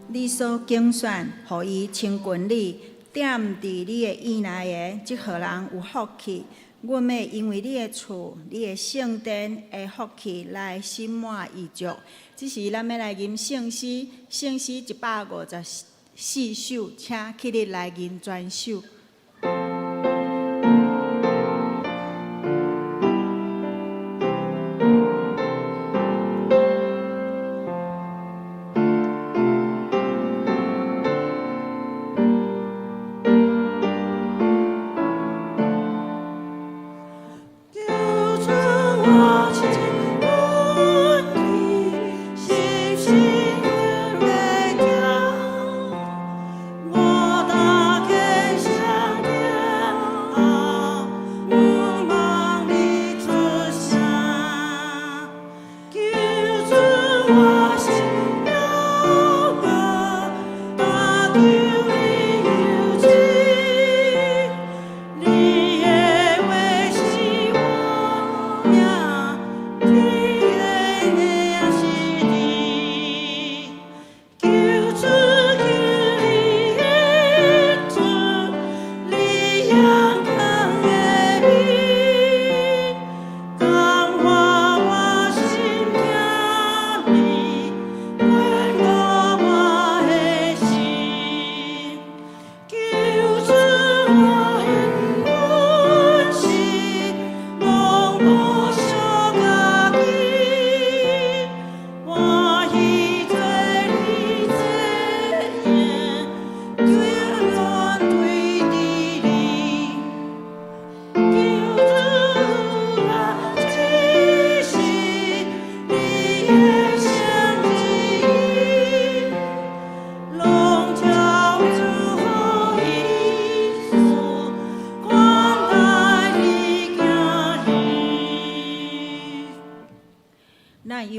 你所揀選，予伊親近你，踮佇你的院內的，這號人有福氣。阮欲因為你的厝、你的聖殿的福氣來心滿意足。這時，咱欲來吟聖詩，聖詩154首，請起立來吟全首。求主我親近你，細心來聽，我大家聲。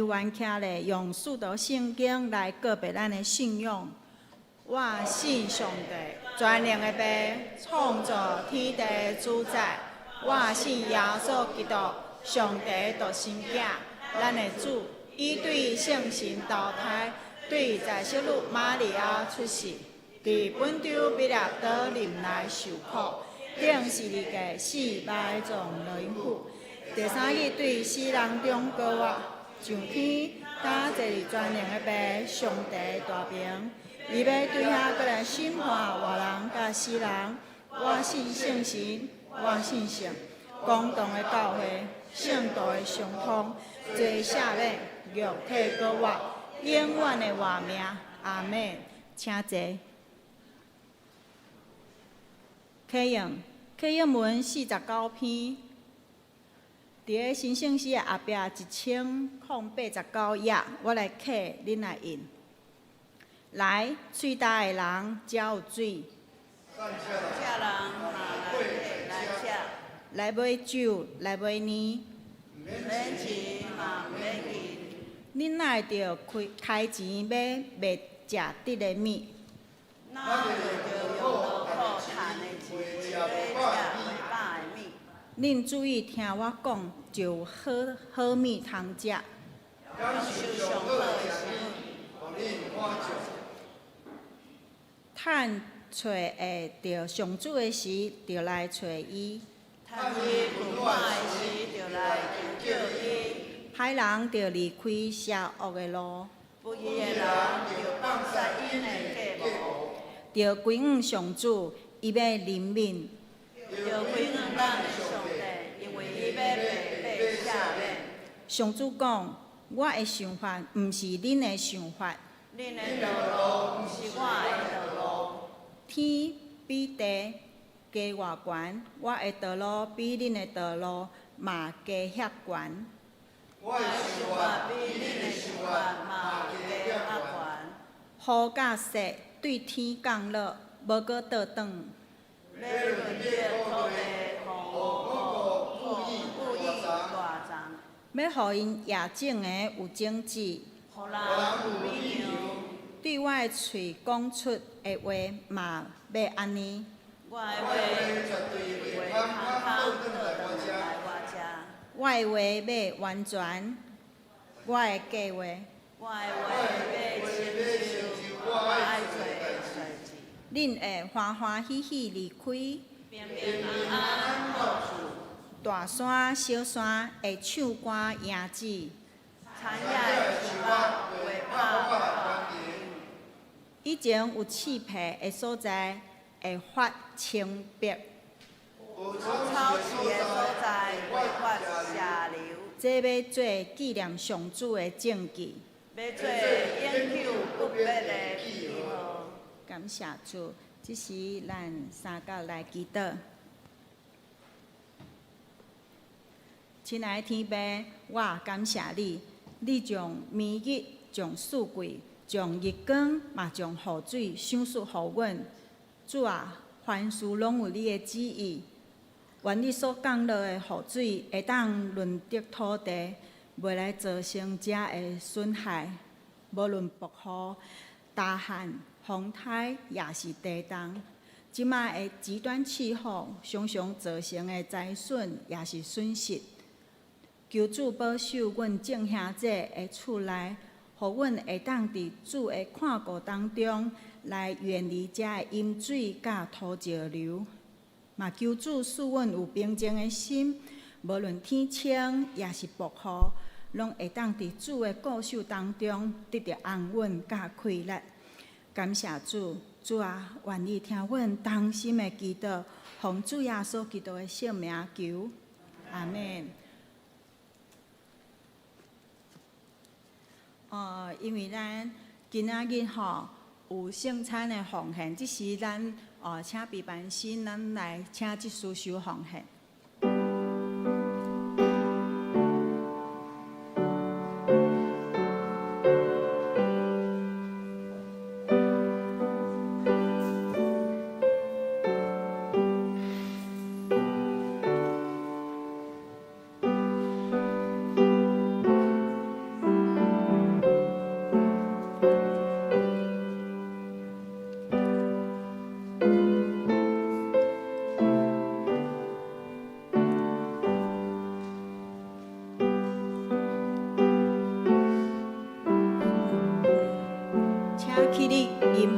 猶原徛咧，用使徒聖經來告白咱的信仰。我信上帝，全能的父，創造天地的主宰。我信耶穌基督，上帝的獨生囝，咱的主，伊對聖神投胎，對在聖女瑪利亞出世，佇本丟彼拉多臨內受苦，釘十字架死埋葬落陰府。第三日對死人中復活，上天，搭坐佇全能的父上帝大爿。伊欲對遐閣來審判活人佮死人。我信聖神，我信聖公同的教會，聖徒的相通，罪赦免，肉體復活，永遠的活命。阿們。請坐。啟用啟用文49篇，佇个新聖詩的後壁1089頁，我來啟，恁來印。來，喙焦的人，遮有水。食人嘛來來食，來買酒，來買奶。毋免錢嘛毋免銀。恁若會著開開錢買袂食得的物？若會著用勞苦趁的錢買食袂飽的物？恁注意聽我講，就有好好物通食。享受上好的食物。趁揣會著上主的時，就來揣伊。趁伊困苦的時，就來求救伊。歹人著離開邪惡的路。不義的人著放捨𪜶的計謀。著歸向上主，伊欲憐憫。著歸向咱的上帝，因為伊欲白白赦免。上主講：我的想法毋是恁的想法。恁的道路毋是我的道路。天比地高偌懸，我的道路比恁的道路嘛高遐懸。我的想法比恁的想法嘛低遐懸。雨佮雪對天降落，無閣倒轉。欲潤著土地，予五穀富裕大欉。欲予𪜶野種的有種子。予人有米糧。對我的喙講出的話嘛欲按呢。我的話絕對袂空空倒轉來我遮。我的話欲完全，我的計劃。我的話欲成就我愛做的代誌。恁會歡歡喜喜離開。平平安安到厝。大山小山會唱歌迎子。田野的樹木會拍破。以前有刺皮的所在會發青碧。有草刺的所在會發蛇瘤。這欲做紀念上主的證據。欲做永久不滅的記號。感謝主，這時咱三角來祈禱。親愛的天父，我感謝你，你將暝日、將四季、將日光，嘛將雨水賞賜予阮。主啊，凡事攏有你的旨意。願你所降落的雨水會當潤澤土地，袂來造成遮的損害。無論暴雨、大旱、風颱，抑是地動，這馬的極端氣候常常造成的災損，抑是損失。求主保守阮眾兄弟的厝內，予阮會當佇主的看顧當中，來遠離遮的淹水佮土石流。嘛，求主賜阮有平靜的心，無論天晴抑是暴雨，攏會當佇主的顧守當中得著安穩佮快樂。感謝主，主啊，願意聽阮衷心的祈禱，奉主耶穌基督的聖名求，阿們。因為咱今仔日吼有聖餐的奉獻，這時咱請畢班新，咱來請執事收奉獻。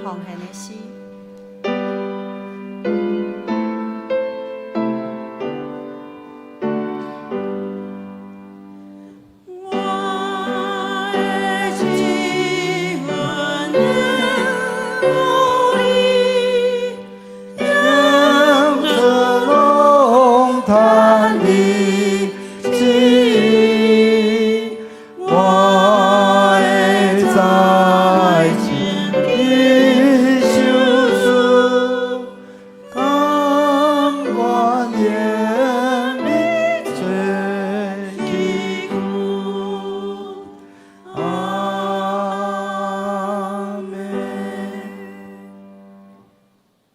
奉獻的詩。我的救恩有你，仰著龍探你旨意，我會在情義受主，甘願願你做器具。阿們。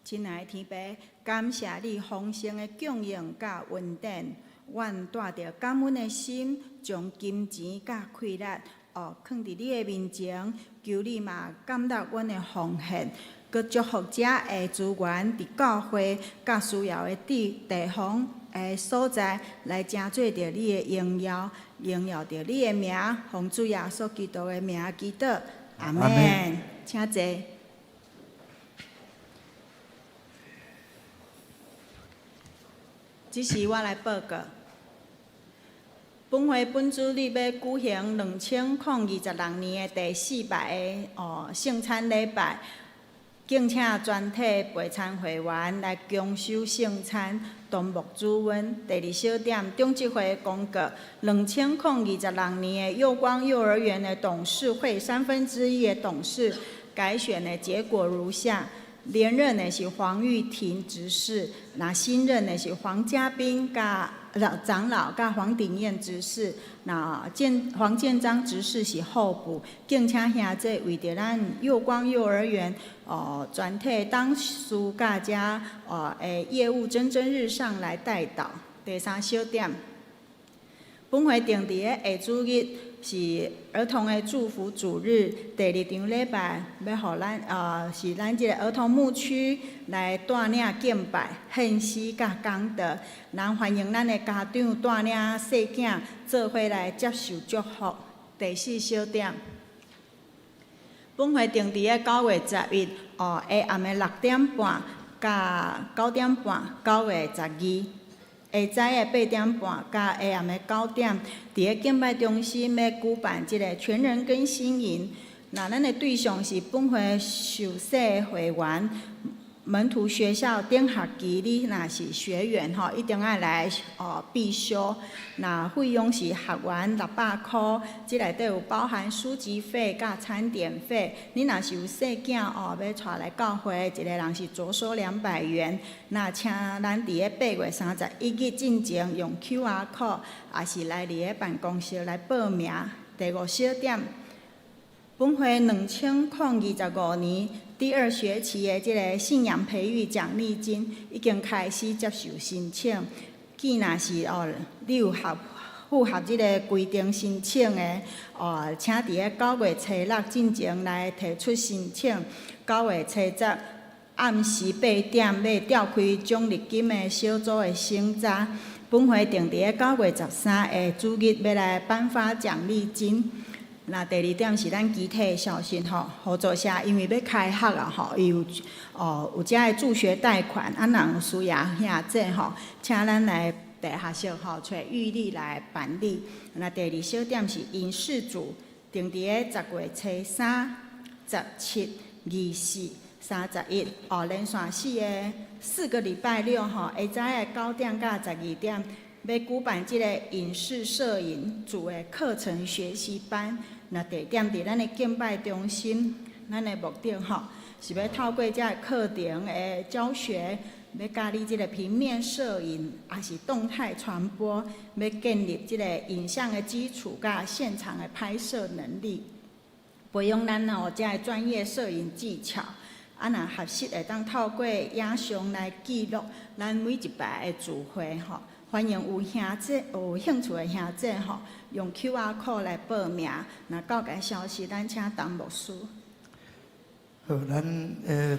親愛的天父，感謝你豐盛的供應佮恩典，阮帶著感恩的心，將金錢佮氣力哦，囥佇你的面前，求你嘛感納阮的奉獻，閣祝福遮的資源佇教會佮需要的地方的所在，來成做著你的榮耀，榮耀著你的名，奉主耶穌基督的名祈禱，阿阿們。請坐。這時我來報告，本會本主日欲舉行2026年的第四擺的聖餐禮拜，敬請全體陪餐會員來共守聖餐，同牧主恩。第二小點，長執會公告，2026年的佑光幼兒園的董事會1/3的董事改選的結果如下：連任的是黃玉婷執事，那新任的是黃嘉賓佮長老佮黃鼎燕執事，那黃建章執事是候補。敬請兄弟為著咱佑光幼兒園全體董事佮遮的業務蒸蒸日上來代禱。第三小點，本會定佇咧下主日是兒童的祝福主日，第二場禮拜欲予咱是咱這個兒童牧區來帶領敬拜、獻詩佮講道。咱歡迎咱的家長帶領細囝做伙來接受祝福。第四小點，本會定佇咧9月11下暗的6點半佮9點半，9月12。下早的8點半，佮下暗的9點，佇咧敬拜中心欲舉辦這個全人更新營。那咱的對象是本會受洗的會員，門徒學校頂學期，你若是學員吼，一定愛來必修。那費用是學員600箍，這內底有包含書籍費佮餐點費。你若是有細囝欲帶來教會，一個人是酌收200元。那請咱佇咧8月31日進前用 QR code，也是來佇咧辦公室來報名。第五小點，本會2025年第二學期的這個信仰培育獎勵金已經開始接受申請。既若是你有符合這個規定申請的，請佇咧9月初6進前來提出申請。9月初10暗時8點欲召開獎勵金的小組的審查。本會定佇咧9月13的主日欲來頒發獎勵金。那第二點是咱其他的消息吼，合作社因為欲開學啊吼，伊有遮的助學貸款，啊，若有需要兄弟吼，請咱來地下室吼，揣玉麗來辦理。那第二小點是影視組，定佇咧10月初3、17、24、31，連續四個禮拜六吼，下早的9點到12點，欲舉辦這個影視攝影組的課程學習班。那地點佇咱的敬拜中心，咱的目的吼是欲透過這個課程的教學，欲教你這個平面攝影，抑是動態傳播，欲建立這個影像的基礎，佮現場的拍攝能力，培養咱這個專業攝影技巧。啊，若學習會當透過影像來記錄咱每一擺的聚會吼。歡迎有兄弟有興趣的兄弟吼，用 QR code 來報名。若較濟消息，咱請陳牧師。好，咱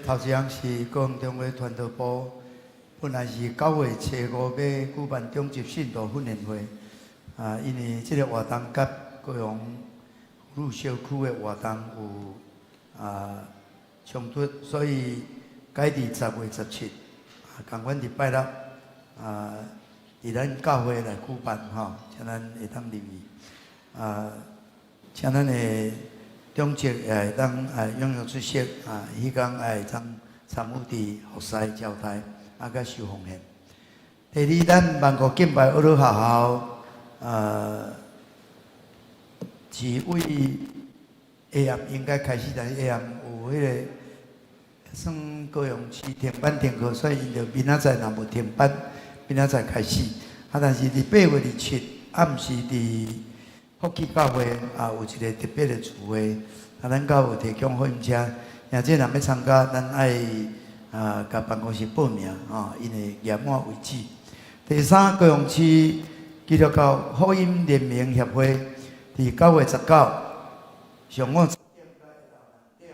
頭一項是高雄中會傳道部，本來是9月初5欲舉辦中級信徒訓練會，啊，因為這個活動佮高雄福祿小區的活動有。衝突，所以改佇10月17，啊，仝款佇拜六，啊，佇咱教會來舉辦吼，請咱會當入去，啊，請咱的長執也會當啊踴躍出席，啊，彼工也會當參與佇服侍招待，啊，佮收奉獻。第二，咱萬國敬拜學學校，是為下暗應該開始，但是下暗有彼个算高雄市停班停課，所以𪜶就明仔載若無停班，明仔載開始。啊，但是佇8月27暗時佇福氣教會啊有一个特別的聚會，啊，咱教會提供福音車，若這若欲參加，咱愛啊共辦公室報名，吼，𪜶會額滿為止。第三，高雄市基督教福音聯盟協會佇9月19上午10點到下晝2點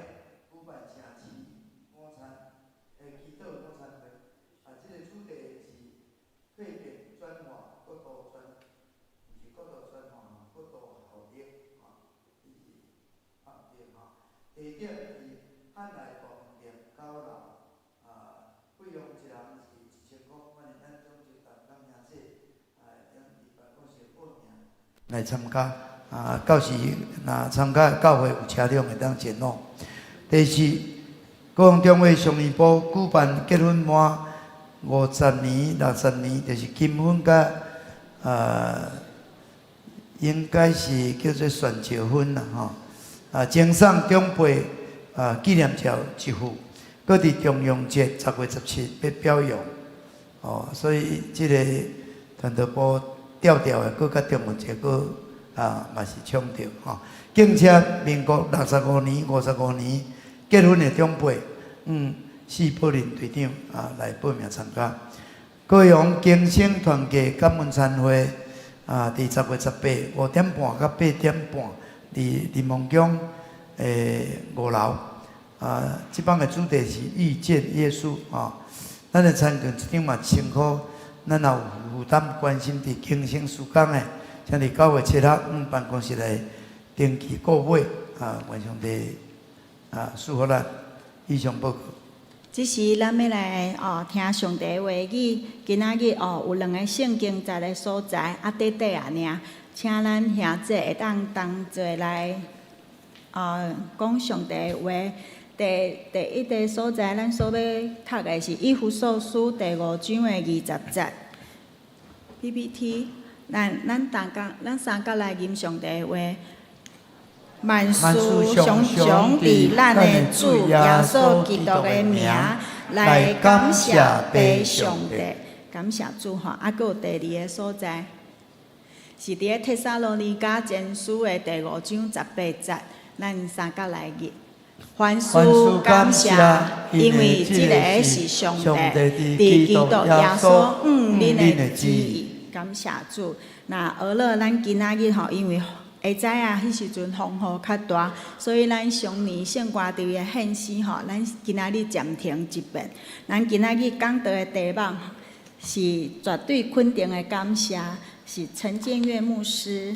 舉辦城市午餐，祈禱午餐會。啊，這个主題是蛻變轉化國度轉，毋是國度轉化，國度效力，吼，是啊對吼。地點佇漢來大飯店9樓，啊，費用一人是1000箍，歡迎咱長執同工兄姐，啊，會當佇辦公室報名來參加。啊，到時若參加教會有車輛會當前往。第四，高雄中會上年部舉辦結婚滿50年、60年，就是金婚佮應該是叫做旋石婚啦，吼。啊，贈送長輩啊紀念照一副，閣佇重陽節10月17欲表揚，哦，所以這个傳道部調調的，閣佮重陽節閣啊嘛是搶著吼。敬請民國65年、55年結婚的長輩，四寶林隊長啊來報名參加。高雄更生團契感恩餐會啊，佇10月18 5點半到8點半，佇林夢宮的5樓。啊，這擺的主題是遇見耶穌啊。咱的餐券一張嘛1000箍，咱若有負擔關心佇更生事工的，請佇9月7日往辦公室來登記購買啊，願上帝啊賜福咱。以上報告。這時咱欲來哦聽上帝話語，今仔日哦有兩个聖經節的所在，啊短短仔爾，請咱兄姊會當同齊來哦講上帝話。第一个所在，咱所欲讀的是以弗所書第五章的20節。PPT，咱大家，咱三角來吟上帝話。萬事常常佇咱的主耶穌基督的名來感謝父上帝，感謝主吼。啊，閣有第二个所在，是佇咧帖撒羅尼迦前書的第五章18節，咱三角來讀。凡事感謝，因為這个是上帝佇基督耶穌向恁的旨意。感謝主。那學了咱今仔日吼，因為會知影彼時陣風雨較大，所以咱上年聖歌隊的獻詩吼，咱今仔日暫停一遍。咱今仔日講道的題目是絕對肯定的感謝，是陳建岳牧師。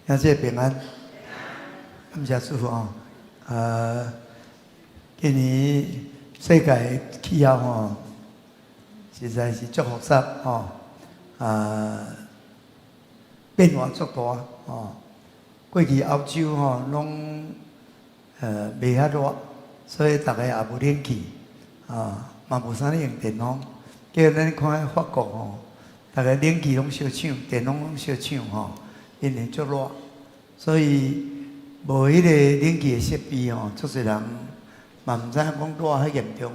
兄姊平安，感謝師父哦。今年世界氣候吼，實在是足複雜吼，啊，變化足大吼。過去歐洲吼攏袂遐熱，所以逐个也無冷氣，啊，嘛無啥咧用電風。結果咱看法國吼，逐个冷氣攏相搶，電風攏相搶吼，因為足熱，所以無彼个冷氣的設備吼，足濟人嘛毋知影講熱遐嚴重，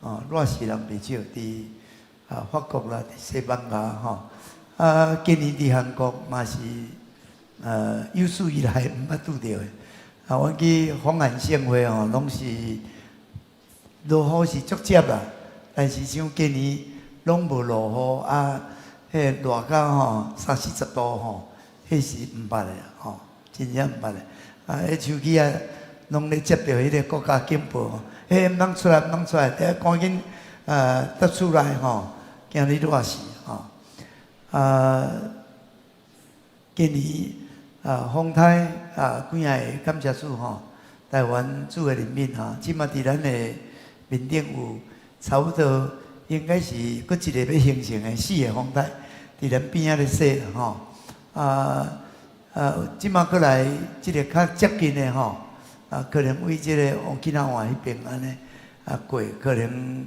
哦，熱死人袂少，佇啊法國啦，佇西班牙吼，啊，今年佇韓國嘛是有史以來毋捌拄著的。啊，阮去訪韓聖會吼，攏是落雨是足捷啦，但是像今年攏無落雨啊，彼個熱到吼三四十度吼，彼是毋捌的吼，真正毋捌的。啊，彼手機啊，攏咧接著彼个國家警報，彼毋通出來，毋通出來，得趕緊佇厝內吼，驚你熱死吼。啊，今年啊，風颱啊幾仔個感謝主吼，台灣主的憐憫吼，這馬佇咱的面頂有差不多應該是閣一個欲形成的四個風台，佇咱邊仔咧洗吼。啊啊，這馬閣來這個較接近的吼，啊，可能為這個往吉那灣彼邊按呢啊過，可能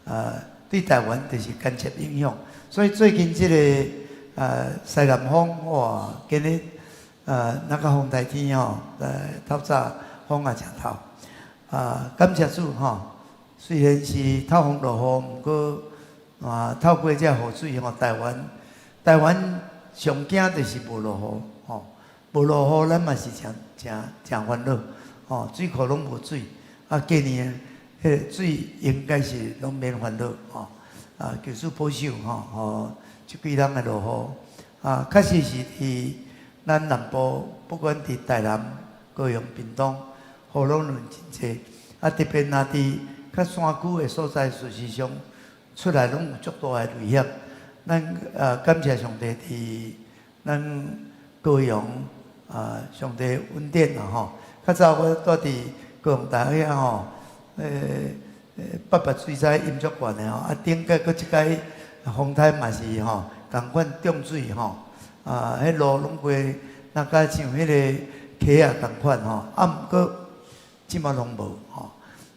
啊對台灣就是間接影響。所以最近這個啊西南風哇，今日啊那個風台天吼，透早風也誠透。啊，感謝主吼，雖然是透風落雨，毋過啊透過這雨水吼，台灣台灣上驚就是無落雨吼，無落雨咱嘛是誠誠誠煩惱吼，水庫攏無水，啊今年彼个水應該是攏免煩惱吼，啊求主保守吼，予這幾冬的落雨，啊確實是佇咱南部，不管佇台南、高雄、屏東，雨攏落真濟，啊特別若佇較山區的所在，事實上出來攏有足大的危險。咱啊感謝上帝佇咱高雄啊，上帝恩典啦吼。較早我蹛佇高雄大學遐吼，八八水災淹足懸的吼，啊頂擺閣這擺風颱嘛是吼，仝款漲水吼，啊，彼路攏過若甲像彼个溪仔仝款吼，啊毋過這馬攏無吼。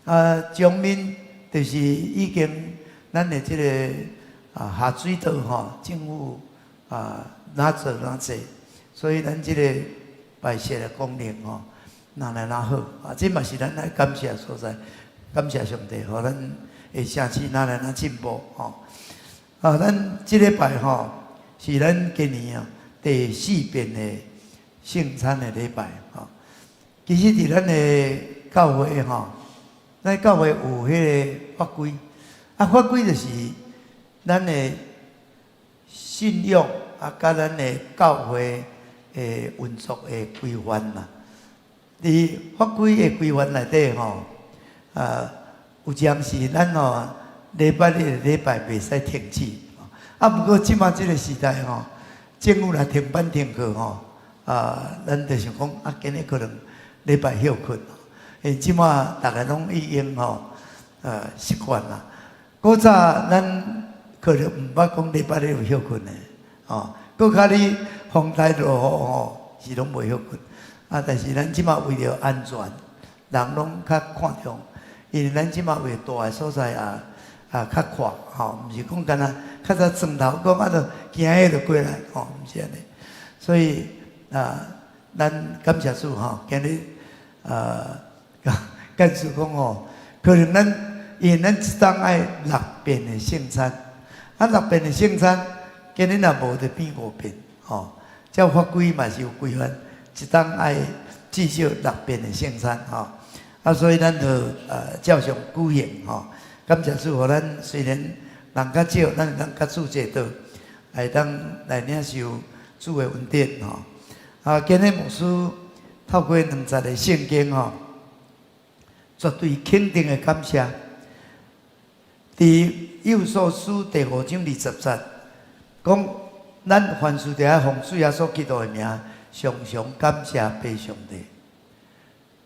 啊，江面就是已經咱的這個啊下水道吼，政府啊哪做哪濟，所以咱這個排泄的功能吼，若來若好啊，這嘛是咱愛感謝所在，感謝上帝，予咱的城市若來若進步吼。啊，咱這禮拜吼是咱今年啊第四遍的聖餐的禮拜吼。其實佇咱的教會吼，咱教會有彼個法規，啊法規就是咱的信仰啊，佮咱的教會的運作的規範啦。佇法規的規範內底吼，啊有陣時咱吼禮拜日禮拜袂使停止，啊毋過這馬這個時代吼，政府若停班停課吼，啊咱就想講啊，今日可能禮拜歇睏，因為這馬逐家攏已經吼，習慣啦。古早咱可能毋捌講禮拜日有歇睏的，吼，閣較你風台落雨吼，是攏袂歇睏。啊，但是咱這馬為著安全，人攏較看重，因為咱這馬為蹛的所在也也較闊，吼，毋是講干焦較早磚頭講啊，就行彼就過來，吼，毋是按呢。所以啊，咱感謝主吼，今日啊，幹事講吼，可能咱因為咱一冬愛六遍的聖餐，啊六遍的聖餐，今日若無就變五遍，吼。這法規嘛是有規範，一冬愛至少六遍的聖餐，吼。啊，所以咱就照常舉行，吼。感謝主，予咱雖然人較少，咱會當較注這道，會當來領受主的恩典，吼。啊，今日牧師透過兩節的聖經，吼，絕對肯定的感謝。佇以弗所書第五章二十節，講咱凡事著愛奉主耶穌基督的名，常常感謝父上帝。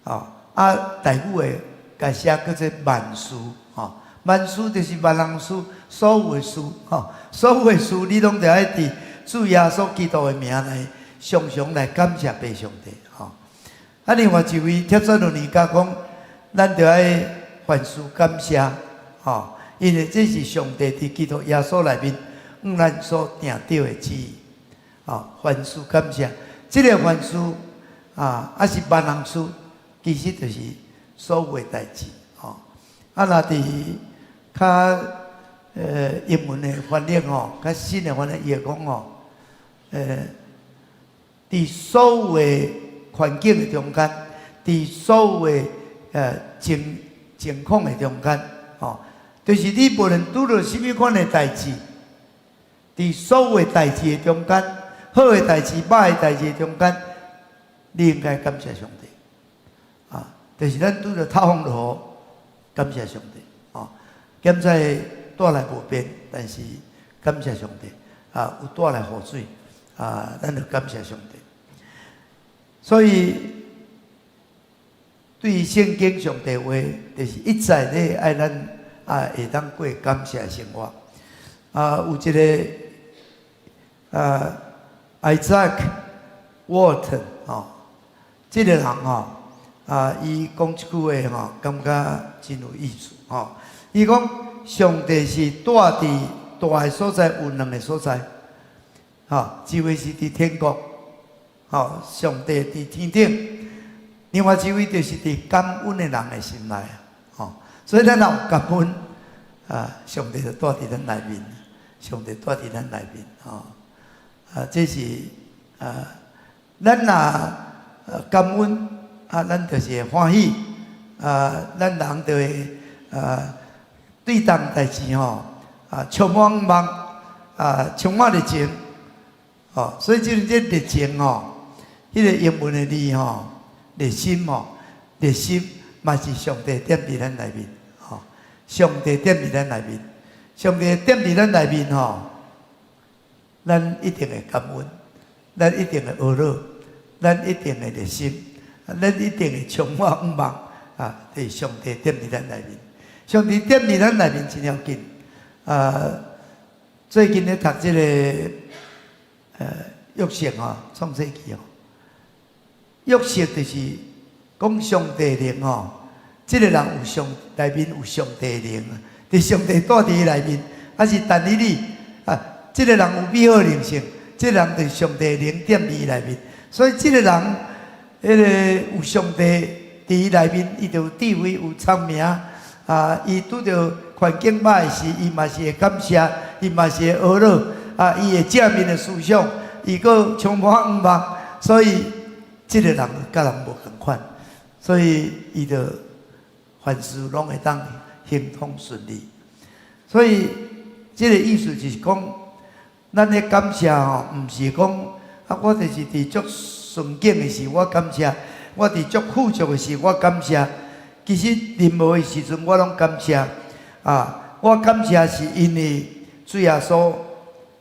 哦，啊，台語的共寫叫做萬事，吼，萬事就是萬人事，所有的事，吼，所有的事你攏著愛佇主耶穌基督的名來，常常來感謝父上帝，吼。啊，另外一位帖撒羅尼迦講，咱著愛凡事感謝，吼，因為這是上帝佇基督耶穌內面，向咱所定著的旨意，吼，凡事感謝，這個凡事啊，抑是萬人事，其實就是所有的代誌，吼。啊，若佇較英文的翻譯吼，較新的翻譯伊會講吼，佇所有的環境的中間，佇所有的情情況的中間，吼，就是你無論拄著啥物款的代誌，佇所有的代誌的中間，好的代誌、歹的代誌的中間，你應該感謝上帝。啊，就是咱拄著透風落雨，感謝上帝。哦，現在帶來無便，但是感謝上帝。啊，有帶來雨水，啊，咱就感謝上帝。所以，對聖經上帝話，就是一再咧愛咱啊會當過感謝的生活。啊，有一個啊，Izaak Walton 吼，這個人吼，啊，伊講一句話吼，感覺真有意思吼。伊講上帝是住佇大的所在，有兩个所在，吼，一位是佇天國，吼，上帝佇天頂；另外一位就是佇感恩的人的心內，吼。所以咱若有感恩，啊，上帝就住佇咱內面，上帝住佇咱內面，吼。啊，這是啊，咱若感恩，啊，咱就是會歡喜，啊，咱人就會啊，對逐項代誌吼，啊，充滿希望，啊，充滿熱情，吼，所以這熱情吼，彼個英文的字吼，熱心吼，熱心嘛是上帝踮佇咱內面，吼，上帝踮佇咱內面，上帝踮佇咱內面吼，咱一定會感恩，咱一定會呵咾，咱一定會熱心，咱一定會充滿希望，啊！對，上帝踮佇咱內面，上帝踮佇咱內面真要緊。啊，最近咧讀這个約瑟吼，創世記吼，約瑟就是講上帝靈吼，這个人有上內面有上帝靈，佇上帝住佇伊內面，還是但以理啊，這个人有美好靈性，這个人就是上帝靈踮佇伊內面，所以這个人彼个有上帝佇伊內面，伊就有智慧、有聰明啊！伊拄著環境歹時，伊嘛是會感謝，伊嘛是會呵咾啊！伊會正面的思想，伊閣充滿希望，所以這个人佮人無仝款，所以伊就凡事攏會當行通順利。所以這个意思就是講，咱咧感謝吼，毋是講啊，我就是佇足順境的時我感謝，我佇足富足的時我感謝。其實任何的時陣我攏感謝啊！我感謝是因為主耶穌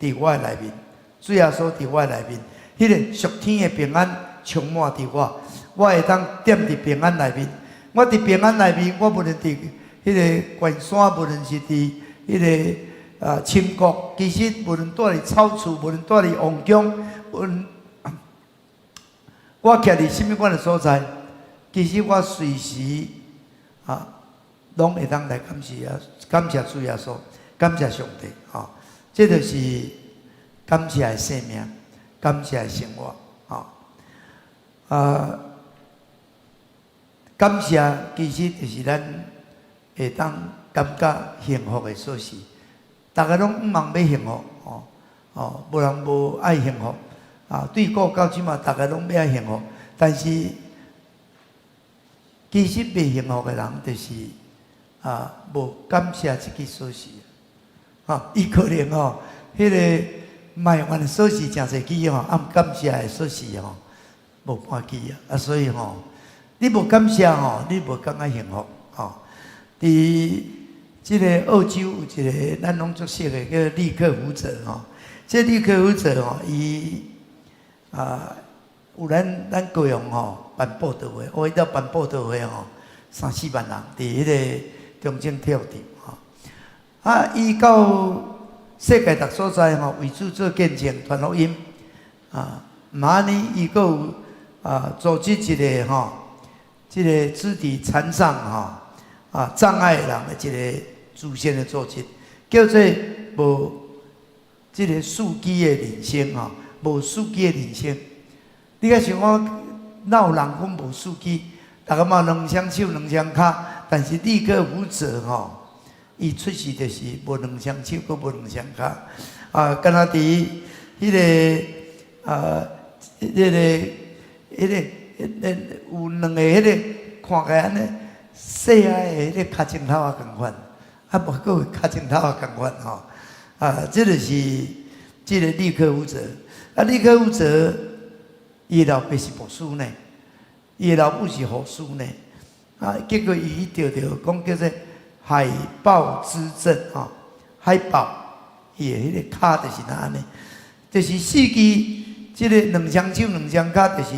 佇我的內面，主耶穌佇我的內面，彼個屬天的平安充滿佇我，我會當踮佇平安內面。我佇平安內面，我無論佇彼個懸山，無論是佇彼個啊深谷，其實無論蹛佇草厝，無論蹛佇王宮，無論我徛佇啥物款的所在，其實我隨時啊，攏會當來感謝啊，感謝主耶穌，感謝上帝，吼，這就是感謝的生命，感謝的生活，吼。啊，感謝其實就是咱會當感覺幸福的鎖匙。逐家攏向望欲幸福，吼，哦，無人無愛幸福。啊，對古到這馬，逐家攏欲愛幸福，但是其實袂幸福的人，就是啊，無感謝這支鎖匙。吼，伊可能吼，彼个埋怨的鎖匙誠濟支吼，啊，毋感謝的鎖匙吼，無半支啊。啊，所以吼，你無感謝吼，你無感覺幸福吼。佇這个澳洲有一個咱攏足熟的，叫李克福澤吼。這李克福澤吼，伊啊有咱高雄吼辦佈道會，我彼咧辦佈道會吼，三四萬人佇彼个中正體育場吼。啊，伊到世界逐所在吼，為主做見證，傳福音啊。嘛按呢，伊閣有啊組織一個吼，這个肢體殘障吼啊障礙人的一個慈善的組織，叫做無這个四肢的人生吼，無四肢的人生。你敢想講，哪有人講無四肢？逐家嘛兩雙手兩雙跤，但是李克福澤吼，伊出世就是無兩雙手，閣無兩雙跤。啊，敢若佇彼个啊，彼个有兩个彼个看起來按呢細仔的彼个跤鐘頭仔仝款，啊無閣有跤鐘頭仔仝款吼。啊，這就是這个李克福澤。啊，李克福澤伊老爸是牧師呢，伊的老母是護士呢。啊，結果伊去著講叫做海豹肢症吼，海豹伊的彼个跤就是若按呢，就是四肢這个兩雙手兩雙跤，就是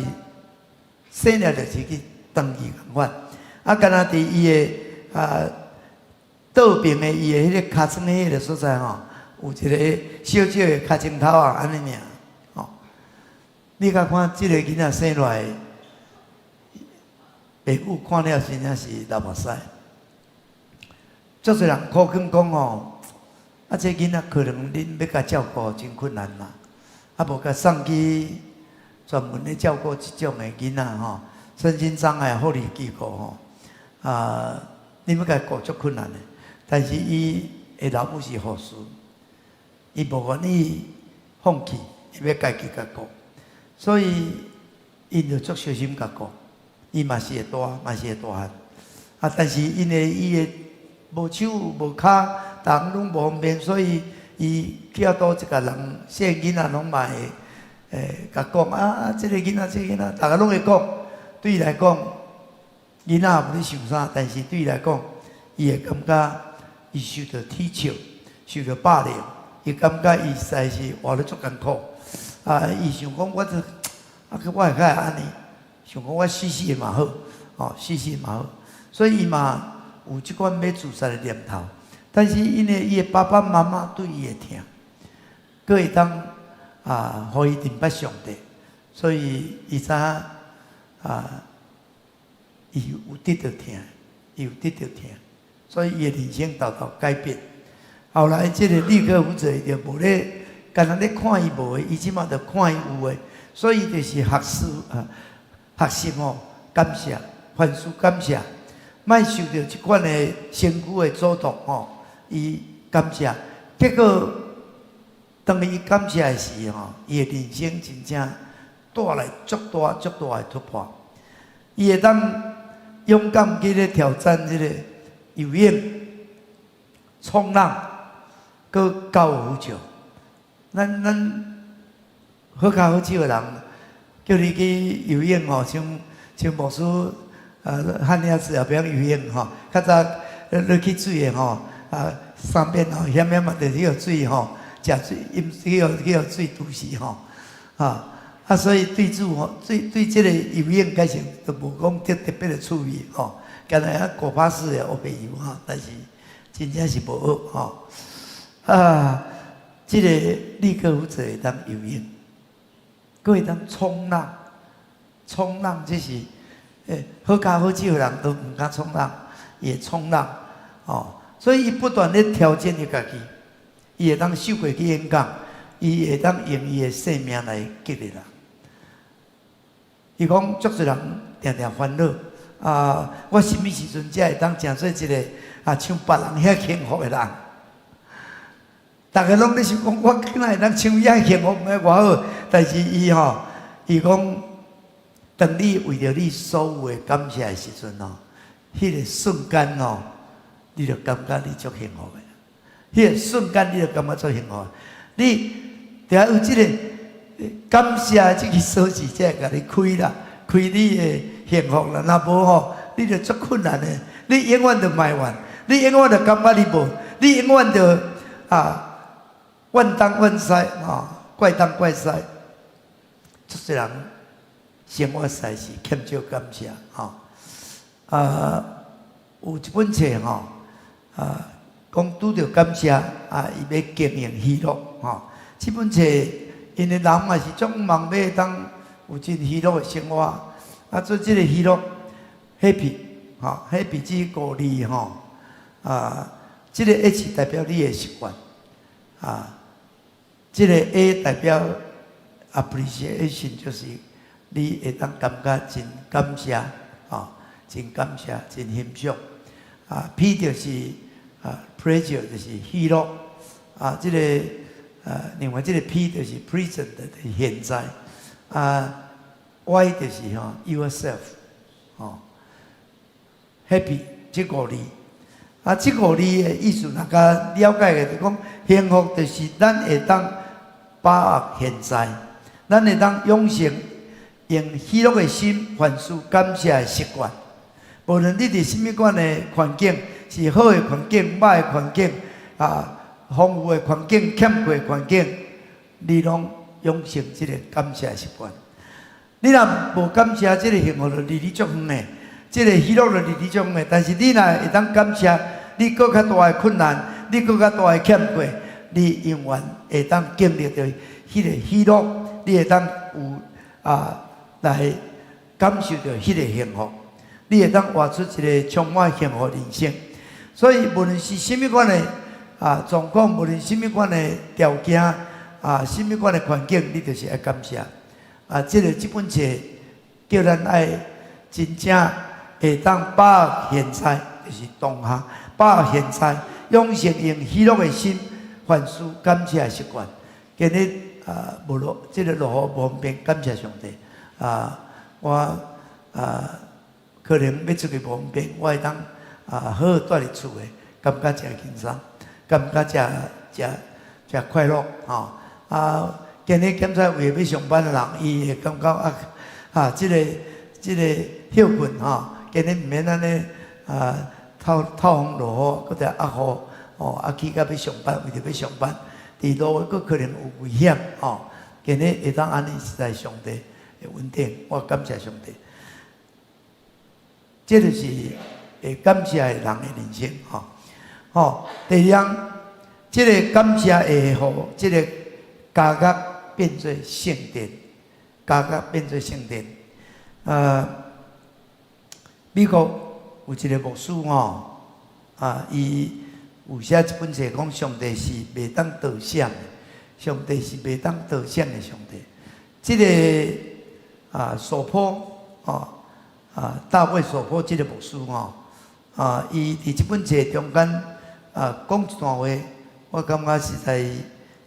生來就是去斷去仝款。啊，敢若佇伊的倒爿的伊的彼个尻川的彼个所在吼，有一个小小的尻川頭仔按呢爾，吼。你共看這個囡仔生落來，爸母看了真正是流目屎。足濟人苦勸講吼，啊，這囡仔可能恁欲共照顧真困難啦，啊，無共送去專門咧照顧這種的囡仔吼，身心障礙福利機構吼，啊，你欲共顧足困難的。但是伊的老母是護士，伊無願意放棄，伊欲家己共顧，所以𪜶就足小心共顧，伊嘛是會大，嘛是會大漢。啊，但是因為伊的無手無跤，逐項攏無方便，所以伊去到佗一個人，細囡仔攏嘛會共講啊，這個囡仔，這個囡仔，逐个攏會講。對伊來講，囡仔無咧想啥，但是對伊來講，伊會感覺伊受著恥笑，受著霸凌，伊感覺伊實在是活得足艱苦。啊，伊想講我這啊，我會較會按呢，想講我死死的嘛好，哦，死死嘛好，所以伊嘛有這款欲自殺的念頭。但是因為伊的爸爸媽媽對伊的疼，閣會當啊，予伊認捌上帝，所以伊知影啊，伊有得著疼，伊有得著疼，所以伊的人生沓沓改變。後來這個立刻負責就無咧，干焦咧看伊無的，伊這馬就看伊有的，所以就是學習啊，學習吼，感謝，凡事感謝，莫受著這款的身軀的阻擋吼，伊感謝，結果當伊感謝的時吼，伊的人生真正帶來足大足大的突破。伊會當勇敢去咧挑戰這個游泳、衝浪、閣高爾夫球。咱好跤好手的人，叫你去游泳吼，像牧師漢尼仔子也袂曉游泳吼，較早落去水的吼，啊，三遍吼，險險嘛，就去予水吼，食水，飲去予水毒死吼，啊，所以對主吼，對這個游泳開始就無講特別的趣味吼，敢若遐古巴式的學袂游吼，但是真正是無學吼，啊，這個立刻負責會當游泳，閣會當衝浪，衝浪這是好跤好手的人都毋敢衝浪，伊會衝浪，哦，所以伊不斷咧挑戰伊家己，伊會當受過去演講，伊會當用伊的生命來激勵人。伊講足濟人定定煩惱，啊，我啥物時陣才會當成做一個啊，像別人遐幸福的人？逐个攏咧想講，我哪會當像伊遐幸福，毋偌好？但是伊吼，伊講，當你為著你所有的感謝的時陣吼，彼個瞬間吼，你就感覺你足幸福的。彼個瞬間你就感覺足幸福。你著愛有這個感謝這个鎖匙，才會共你開啦，開你的幸福啦。若無吼，你就足困難的。你永遠就埋怨，你永遠就感覺你無，你永遠就啊怨東怨西，吼，怪東怪西。足濟人生活實在是欠少感謝，吼。啊，有一本冊吼，啊，講拄著感謝，啊，伊欲經營喜樂，吼。這本冊因為人嘛是足望欲當有真喜樂的生活，啊，做這個喜樂，happy，吼，happy 這五字吼，啊，這個 H 代表你的習慣，啊，這個 A 代表 appreciation，就是你會當感覺真感謝，吼，真感謝，真欣賞，啊，P 就是啊，pleasure 就是喜樂，啊，這個另外這個 P 就是 present 就是現在，啊，Y 就是吼 yourself，吼，happy 這五字，啊，這五字的意思，若較了解的，就講幸福就是咱會當把握現在，咱會當養成用喜樂的心，凡事感謝的習慣。無論你佇啥物款的環境，是好的環境、歹的環境，啊，豐富的環境、欠缺的環境，你攏養成這個感謝的習慣。你若無感謝，這個幸福就離你足遠的。這个喜樂就是這種的。但是你若會當感謝，你閣較大的困難，你閣較大的欠過，你永遠會當經歷著彼个喜樂，你會當有來感受著彼个幸福，你會當活出一个充滿幸福的人生。所以，無論是啥物款的狀況，無論啥物款的條件，啥物款的環境，你就是愛感謝。這本冊叫咱愛真正會當把握現在，就是當下，把握現在，養成用喜樂的心，凡事感謝的習慣。今日無落，這个落雨無方便，感謝上帝。我可能欲出去無方便，我會當好好蹛佇厝的，感覺誠輕鬆，感覺誠誠誠快樂吼。今日檢查為欲上班的人，伊會感覺這个歇睏吼，今日毋免按呢透透風落雨，閣佇壓雨吼，去到欲上班，為著欲上班，佇路閣可能有危險吼。今日會當按呢，實在上帝的恩典，我感謝上帝。這就是會感謝的人的人生吼。吼，第二樣，這个感謝會予這个監獄變做聖殿，監獄變做聖殿。美國有一个牧師吼，伊有寫一本冊講上帝是袂當導閃的，上帝是袂當導閃的上帝。這个索坡吼，大衛索坡這个牧師吼，伊佇這本冊中間講一段話，我感覺實在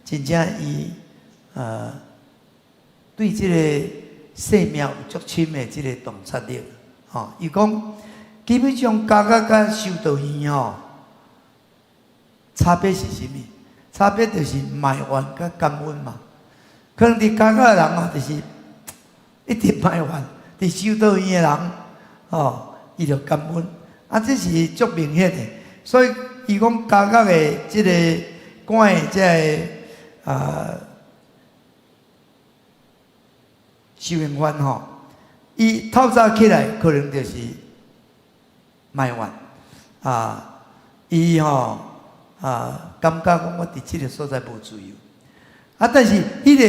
真正伊對這个生命有足深的這个洞察力。吼，伊講基本上監獄佮修道院吼，差別是啥物？差別就是埋怨佮感恩嘛。可能佇監獄的人哦，就是一直埋怨；佇修道院的人，吼，伊就感恩。這是足明顯的。所以伊講監獄的這个關的這个受刑犯吼，伊透早起來可能就是埋怨，伊吼感覺講我佇這个所在無自由，但是彼个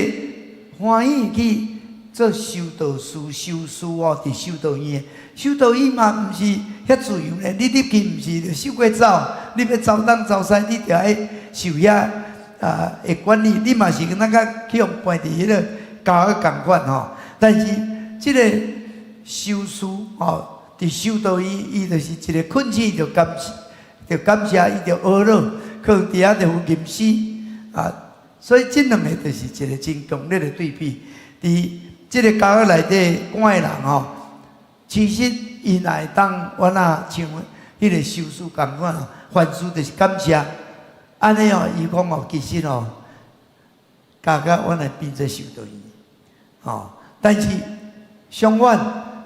歡喜去做修道士、修士哦，佇修道院，修道院嘛毋是遐自由咧。你入去毋是就收過走，你欲走東走西，你著愛受遐的管理，你嘛是那個去予關佇彼个監獄仝款吼。但是這个修士吼，佇修道院，伊就是一个困醒就感謝，就感謝伊就呵咾，可能佇遐就有吟詩啊。所以這兩个就是一个真強烈的對比。佇這个監獄內底關的人吼，其實伊若會當我若像彼个修士仝款，凡事就是感謝。按呢哦，伊講哦，其實哦，監獄阮會變做修道院，吼。但是相反，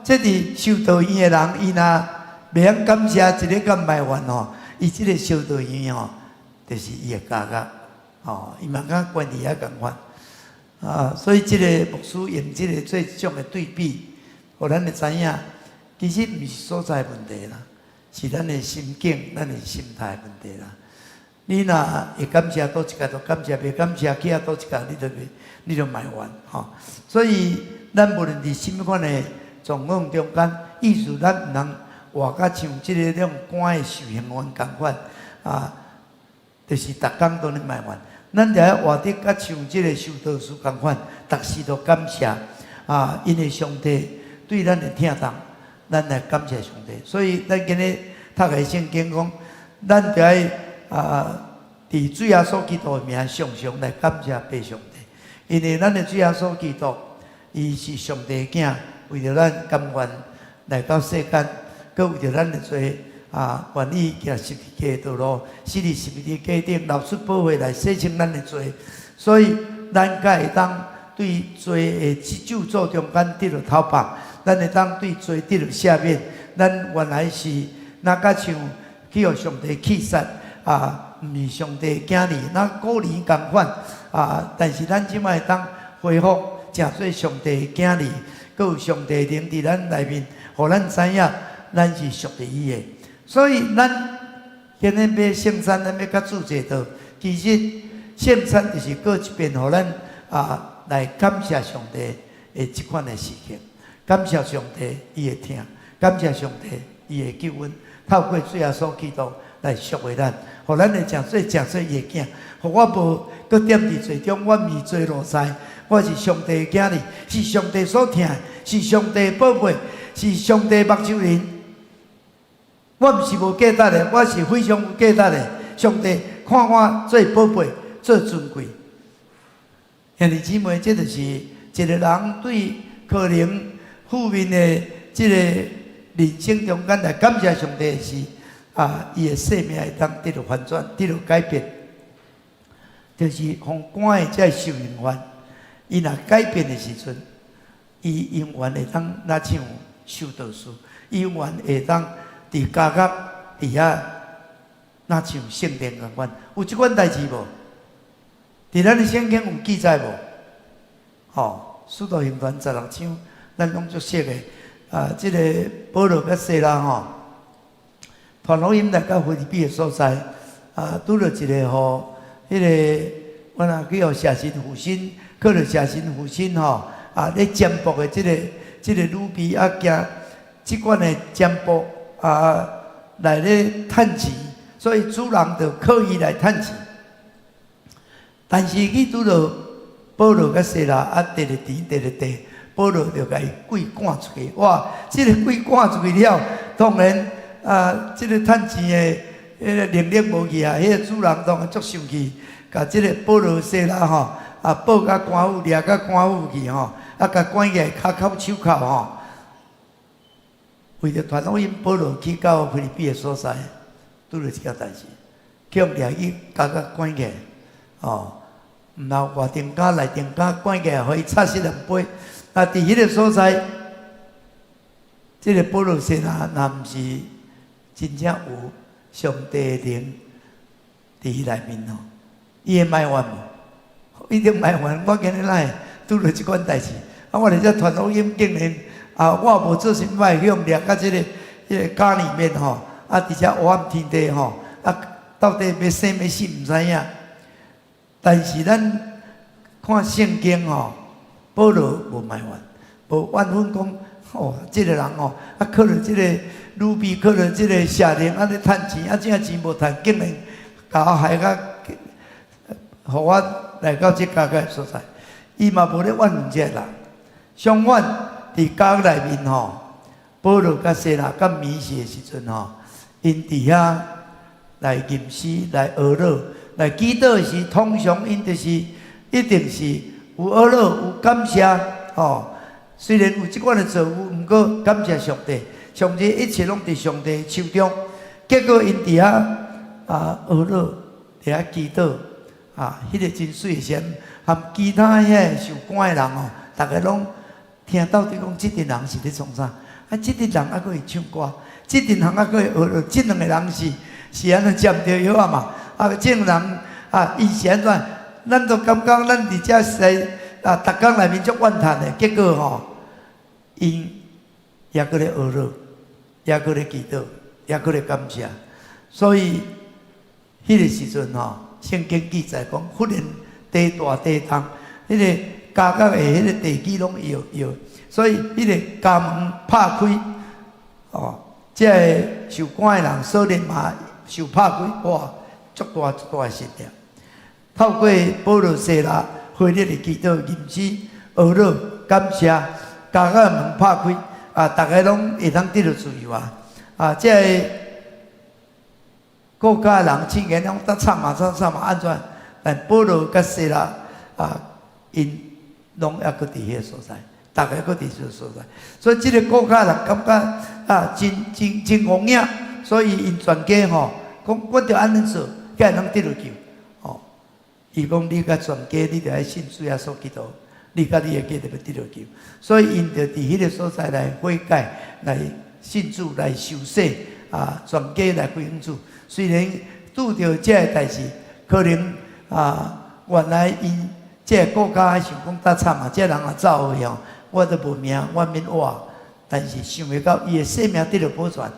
這佇修道院的人，伊若袂曉感謝，一个佮埋怨吼，伊這个修道院吼，就是伊的監獄，吼，伊嘛佮關佇遐仝款。所以這个牧師用這个做這種的對比，予咱會知影，其實毋是所在問題啦，是咱的心境、咱的心態問題啦。你若會感謝，佗一角就感謝；袂感謝，去遐佗一角，你就袂，你就埋怨吼。所以，咱無論佇啥物款的狀況中間，意思咱毋通活甲像這个種關的受刑犯仝款，就是逐工都咧埋怨。咱著愛活得甲像這个修道士仝款，逐時都感謝，因為上帝對咱的疼痛，咱來感謝上帝。所以，咱今日讀个聖經講，咱著愛佇主耶穌基督的名常常來感謝父上帝，因為咱的主耶穌基督，伊是上帝的囝，為著咱甘願來到世間，閣為著咱的罪願意行十字架的道路，死佇十字架頂，流出寶血來洗清咱的罪，所以咱才會當對罪的咒詛中間得著透放，咱會當對罪得著赦免。咱原來是若較像去予上帝棄殺，毋是上帝的囝兒，若孤兒仝款，但是咱這擺會當恢復，成做上帝的囝兒，閣有上帝靈佇咱內面，予咱知影。咱是屬於伊的。所以咱今日欲聖餐，咱欲佮主齊桌。其實聖餐就是閣一遍，予咱來感謝上帝的這款的時刻，感謝上帝伊的疼，感謝上帝伊的救恩，透過主耶穌基督來贖回咱，予咱會成做伊的囝，予我無閣踮佇罪中，我毋是做奴才，我是上帝的囝兒，是上帝所疼，是上帝的寶貝，是上帝的目睭人。我毋是無價值的，我是非常有價值的。上帝看我做寶貝，做尊貴。兄弟姊妹，這就是一個人對可能負面的這個人生中間來感謝上帝的是伊的生命會當得著翻轉，得著改變，就是予關的這个受刑犯，伊若改變的時陣，伊永遠會當若像修道士，伊永遠會當佇監獄佇遐若像聖殿仝款，有這款代誌無？佇咱的聖經有記載無？吼，使徒行傳16章，咱攏足熟的。這个保羅佮西拉吼，傳福音來到腓立比的所在，拄著一个吼，彼个阮若去予邪神附身，靠著邪神附身吼，咧占卜的這个女巫啊，驚這款的占卜來咧趁錢，所以主人就靠伊來趁錢。但是去拄著保羅佮西拉啊，提咧錢，提咧地，保羅就共伊鬼趕出去。哇！這个鬼趕出去了，當然啊，這个趁錢的彼个能力無去啊，彼个主人當然足生氣，共這个保羅西拉吼抱甲官府，掠甲官府去吼，共關起來，跤銬手銬吼。為著傳福音，保羅去到腓立比的所在，拄著一件代誌，去予掠去監獄關起來，哦，毋但外重監內重監關起來，予伊插死兩杯。佇彼个所在，這个保羅西拉若毋是真正有上帝的靈佇伊內面吼，伊會埋怨無？一定埋怨。我今日哪會拄著這款代誌？我佇遮傳福音，竟然我無做啥物，會去予掠到這个監裡面吼，佇遮黑暗天地吼，到底欲生欲死毋知影。但是咱看聖經吼，保羅無埋怨，無怨憤講，哦，這个人哦，靠著這个女巫，靠著這个邪靈，按呢趁錢，這錢無趁，竟然共我害甲，予我來到這監獄的所在。伊嘛無咧怨恨這个人。相反，佇監獄內面吼，保羅佮西拉到暝時的時陣吼，𪜶佇遐來吟詩、來哀樂、來祈禱時，通常𪜶就是一定是有哀樂、有感謝吼。雖然有這款的遭遇，毋過感謝上帝，上帝一切攏佇上帝手中。結果𪜶佇遐哀樂，佇遐祈禱，彼个真媠的時陣，含其他遐个受關的人吼，逐家攏聽到底講，這陣人是咧創啥？這陣人猶閣會唱歌，這陣人猶閣會哀樂，這兩個人是按怎食毋著藥仔嘛？這兩个人𪜶是按怎？咱都感覺咱佇遮踅逐工內面足怨嘆的，結果吼，𪜶猶閣咧哀樂，猶閣咧祈禱，猶閣咧感謝。所以，彼个時陣吼，聖經記載講，忽然地大地動，彼个監獄的彼个地基攏搖搖，所以彼个監門拍開，哦，這个受關的人鎖鏈嘛受拍開，哇，足大足大的神蹟。透過保羅西拉火熱的祈禱、吟詩、哀樂、感謝，監獄門拍開，逐家攏會當得著自由啊！這个國家人親眼攏當慘嘛慘慘嘛按怎？但保羅佮西拉𪜶攏猶閣佇彼个所在，逐家閣佇這个所在，所以這个國家人感覺真真真戇影，所以𪜶全家吼講，我著按呢做，才會當得著救。哦，伊講你佮全家，你著愛信主耶穌基督，你佮你的家著欲得著救。所以𪜶著佇彼个所在來悔改，來信主，來受洗，全家來歸向主。雖然拄著這个代誌，可能原來𪜶這个國家想講較慘啊，這个人若走去吼，我都無命，我免活。但是想袂到伊的性命得著保全，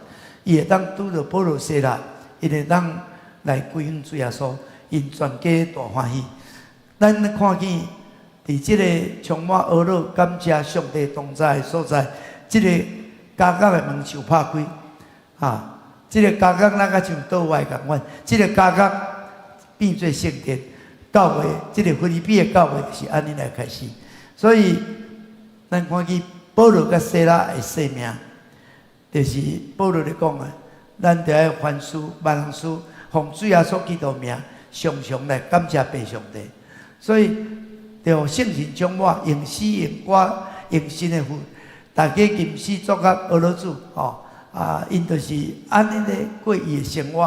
伊會當拄著保羅西拉，伊會當來歸向主耶穌，𪜶全家大歡喜。咱看見佇這个充滿呵咾感謝上帝同在的所在，這个監獄的門受拍開，啊，這个監獄咱較像島外仝款，這个監獄變做聖殿，教會，這个腓立比的教會就是按呢來開始。所以，咱看見保羅佮西拉的生命，就是保羅咧講的，咱著愛凡事萬人事，奉主耶穌基督名，常常來感謝父上帝。所以，著聖神充滿，用詩用歌用神的詩，大家吟詩作樂呵咾主，吼啊！𪜶就是按呢咧過伊的生活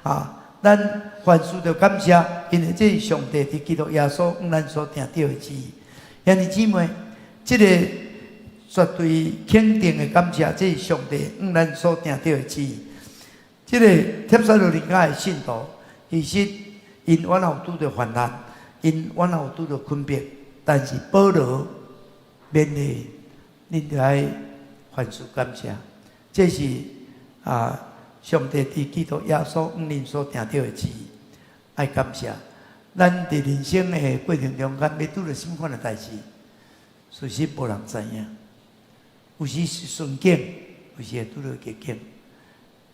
啊。咱凡事著感謝，因為這是上帝佇基督耶穌向咱所定著的旨意。兄弟姊妹，這个絕對肯定的感謝，這是上帝向咱所定著的旨意。這个帖撒羅尼迦的信徒，其實𪜶原來有拄著患難，𪜶原來有拄著困迫，但是保羅勉勵恁著愛凡事感謝，這是啊上帝佇基督耶穌向恁所定著的旨意，愛感謝。咱佇人生的過程中間，欲拄著啥物款的代誌，事實無人知影。有時是順境，有時會拄著逆境，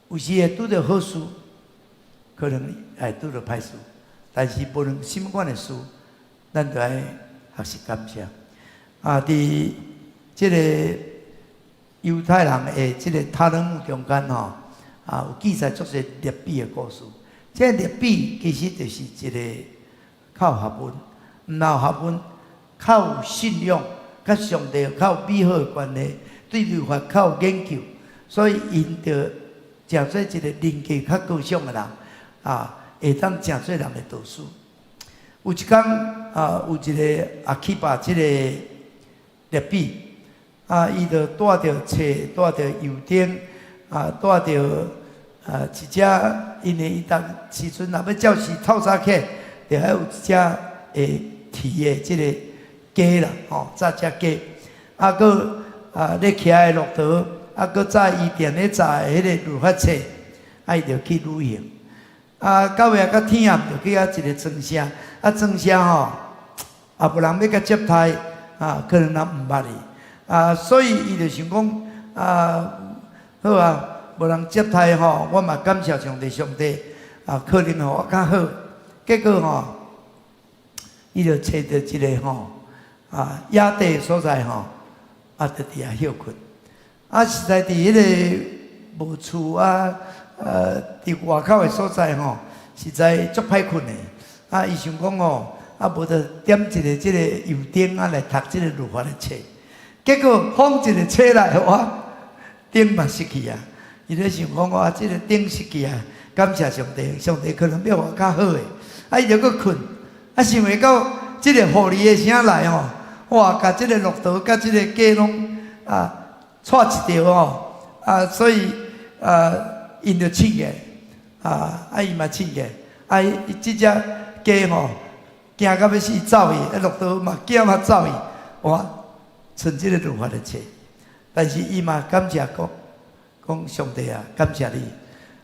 有時會拄著好事，可能會拄著歹事。但是無論啥物款的事，咱都愛學習感謝。啊，佇這個猶太人的這个塔勒木中間吼，啊，有記載足濟辣彼的故事。這个辣彼其實就是一个較有學問，毋但有學問，較有信仰，佮上帝較有美好的關係，對律法較有研究，所以𪜶就成做一个人格較高尚的人，啊，會當成做人的導師。有一工啊，有一个阿基巴這个辣彼，啊，伊就帶著冊，帶著油燈，啊，帶著啊一隻，因為伊當時陣若欲照時透早起，就愛有一隻會啼的這个雞啦，吼，紮隻雞，啊，閣啊咧騎的駱駝，啊，閣載伊定咧載的彼个律法冊，啊，伊就去旅行。啊，到尾仔較天暗，就去遐一个莊舍，啊，莊舍吼，也無人欲共接待，啊，可能人毋捌伊，啊，所以伊就想講，啊，好啊，無人接待吼，我嘛感謝上帝，上帝啊，可能予我較好。結果吼，伊就揣著一个吼，啊，野地的所在吼，啊，就佇遐歇睏。啊，實在佇彼个無厝啊，佇外口的所在吼，實在足歹睏的。啊，伊想講吼，啊，無就點一个這个油燈啊，來讀這个律法的冊。結果放一个冊來，予我燈嘛熄去啊！伊咧想講哇，這个燈熄去啊，感謝上帝，上帝可能欲予我較好的。啊，伊就閣睏，啊，想袂到這个雨裡的聲來吼，哇，共這个駱駝佮這个雞攏啊，掣一著吼，啊，所以啊，𪜶就醒起來，啊，啊，伊嘛醒起來，啊，伊這隻雞吼，驚到欲死走去，啊，駱駝嘛驚嘛走去，哇，賰這个律法的冊，但是伊嘛感謝講，講上帝啊，感謝你，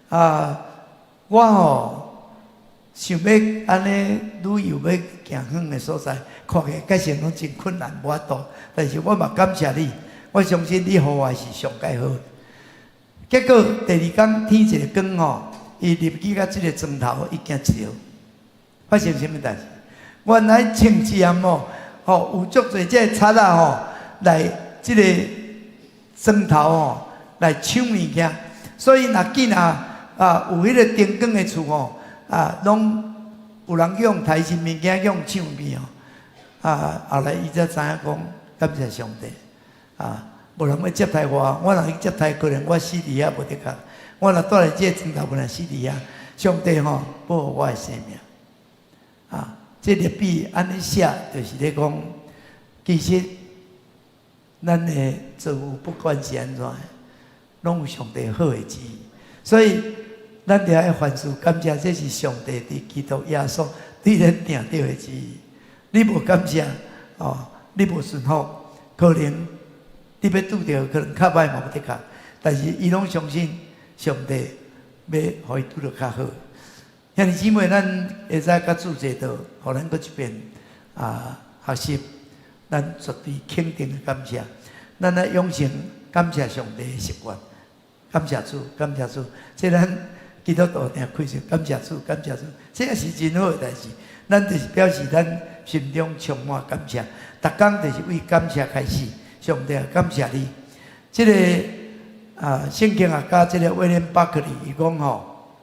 啊，我吼想欲按呢旅遊欲行遠的所在，看起來確實攏真困難，無法度。但是我嘛感謝你，我相信你予我的是上蓋好。結果第二工天一個光吼，伊入去到這个莊頭，伊驚一著，發生啥物代誌？原來穿針哦，吼有足濟這个賊仔吼來這个莊頭吼來搶物件，所以若見啊啊有彼个燈光的厝吼啊，攏有人去予刣身物件，去予搶去哦。啊，後來伊才知影講，感謝上帝啊，無人欲接待我，我若去接待，可能我死佇遐無得較。我若蹛佇這個莊頭，本來死佇遐，上帝吼保護我的生命。啊，這个比按呢寫，就是咧講，其實咱的遭遇不管是按怎，攏有上帝好的旨意，所以咱著愛凡事感謝，這是上帝佇基督耶穌對咱定著的旨意。你無感謝，哦，你無順服，可能你你欲拄著可能較歹嘛，無的確，但是伊攏相信上帝欲予伊拄著較好。兄弟姊妹，咱會使佮主坐倒，予咱閣一遍啊學習，咱絕對肯定的感謝，咱來養成感謝上帝的習慣。感謝主，感謝主，這咱基督徒定開始感謝主，感謝主，這也是真好的代誌。咱就是表示咱心中充滿感謝，逐工就是為感謝開始。上帝感謝你。這個啊，聖經學家這個威廉巴克利伊講吼，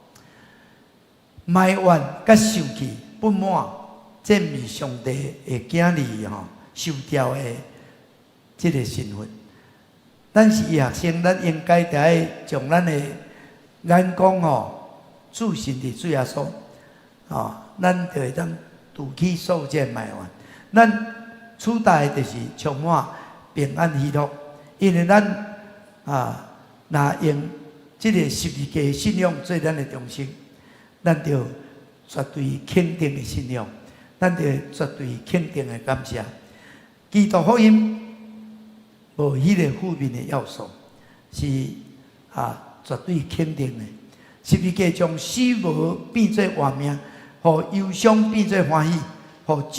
埋怨佮受氣不滿，這毋是上帝的囝兒吼受召的這個身份。咱是伊學生，咱應該著愛將咱的眼光吼注視佇主耶穌，吼，咱就會當除去所有這個埋怨。咱取代的就是充滿平安喜樂，因為咱啊，若用這個十字架信仰做咱的中心，咱就絕對肯定的信仰，咱就絕對肯定的感謝。基督福音無彼個負面的要素，是啊絕對肯定的。十字架將死亡變做活命，予憂傷變做歡喜，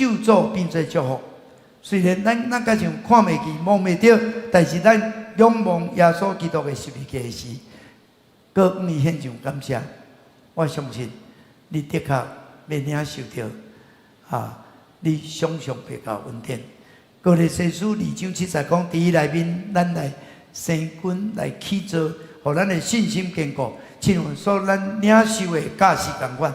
予咒詛變做祝福。雖然咱敢像看袂見、摸袂著，但是咱仰望耶穌基督的十字架時，閣向伊獻上感謝。我相信你的確欲領受著啊，你想象袂到恩典。歌羅西書二章七節講，佇伊內面，咱來生根來起造，予咱的信心堅固，親像所咱領受的教示仝款，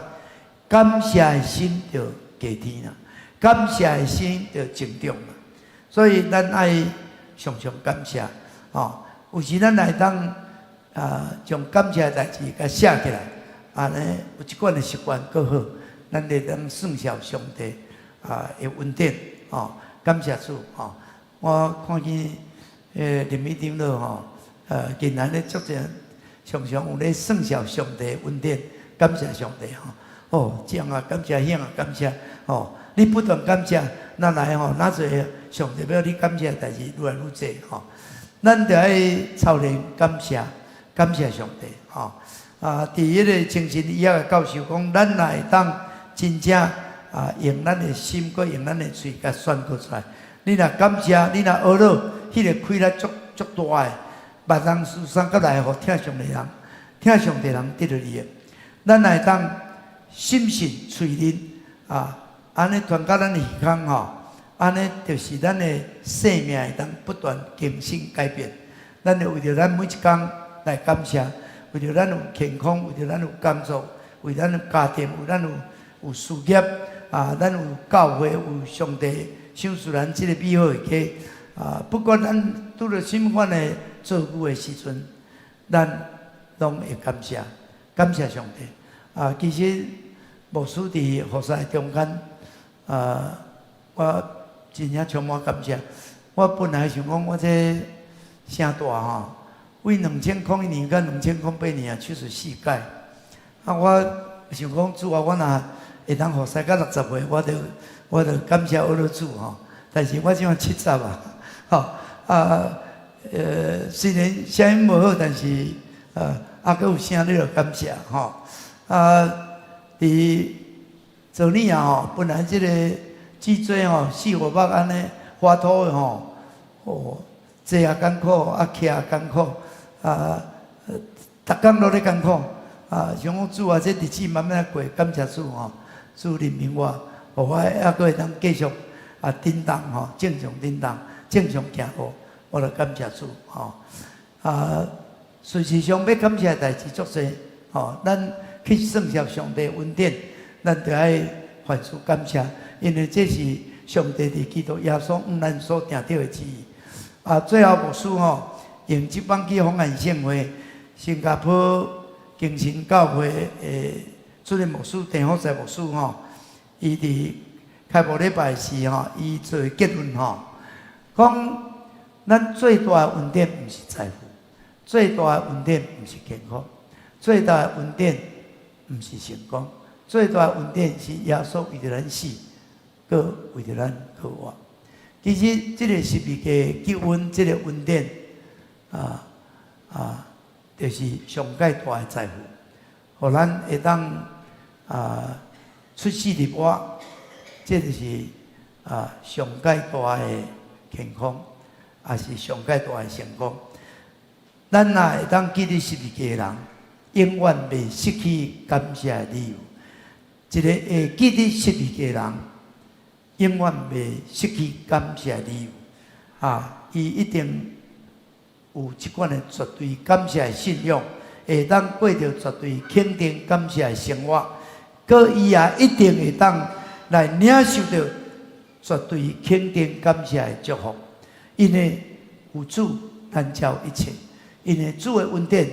感謝的心就加添啦，感謝的心就增長啦。所以咱愛常常感謝，吼，有時咱會當啊，將感謝的代誌共寫起來，按呢有這款的習慣閣好，咱會當算數上帝啊的恩典，吼，感謝主，吼。我看見林美長老吼，近來咧足濟常常有咧算數上帝恩典，感謝上帝吼。哦，這樣啊，感謝，彼樣啊，感謝，吼，你不斷感謝，咱來吼，哪濟上帝欲你感謝的代誌愈來愈濟吼。咱著愛操練感謝，感謝上帝吼。啊，佇彼個精神醫學的教授講，咱若會當真正啊，用咱的心，閣用咱的喙，共宣告出來。你若感謝，你若呵咾，彼個氣力足足大的，別人輸送過來，予疼上帝人，疼上帝人得著利益。咱若會當心信喙認啊，按呢傳到咱的耳空吼，按呢就是咱的生命會當不斷更新改變。咱會為著咱每一工來感謝，為著咱有健康，為著咱有工作，為咱有家庭，為咱有事業啊，咱有教會，有上帝賞賜咱這個美好的家啊。不管咱拄著啥物款的遭遇的時陣，咱攏會感謝，感謝上帝。啊，其實牧師佇服侍中間，啊，我真正充滿感謝。我本來想講，我這聲大吼，為2001年到2008年啊，74屆。啊，我想講主啊，我若會當服侍到60歲，我就感謝阿主吼。但是我這馬70啊，吼啊，雖然聲音無好，但是啊，閣有聲你就感謝吼。啊，佇昨年啊吼，本來這個脊椎吼四五百按呢發土的吼，哦，坐也艱苦，啊徛也艱苦，啊，逐工攏咧艱苦，啊，想講主啊，這日子慢慢過，感謝主吼，主憐憫我，予我猶閣會當繼續啊振動吼，正常振動，正常行路，我就感謝主吼。啊，事實上欲感謝的代誌足濟，吼，咱去算數上帝恩典，咱就愛凡事感謝，因為這是上帝佇基督耶穌向咱所定著的旨意。啊，最後牧師吼，用這擺去訪問聖會，新加坡更新教會的主任牧師鄭福財牧師吼，伊佇開幕禮拜時吼，伊做結論吼，講咱最大的恩典毋是財富，最大的恩典毋是健康，最大的恩典毋是成功，最大的恩典是耶穌為著咱死，閣為著咱復活。其實這個十字架救恩，這個恩典。就是上蓋大的財富，予咱會當出死入活，這就是上蓋大的健康，也是上蓋大的成功。咱若會當記得十字架的人，永遠袂失去感謝的理由。一個會記得十字架的人，永遠袂失去感謝的理由。伊一定有這款的絕對感謝的信仰，會當過著絕對肯定感謝的生活，閣伊也一定會當來領受著絕對肯定感謝的祝福。因為有主擔照一切，因為主的恩典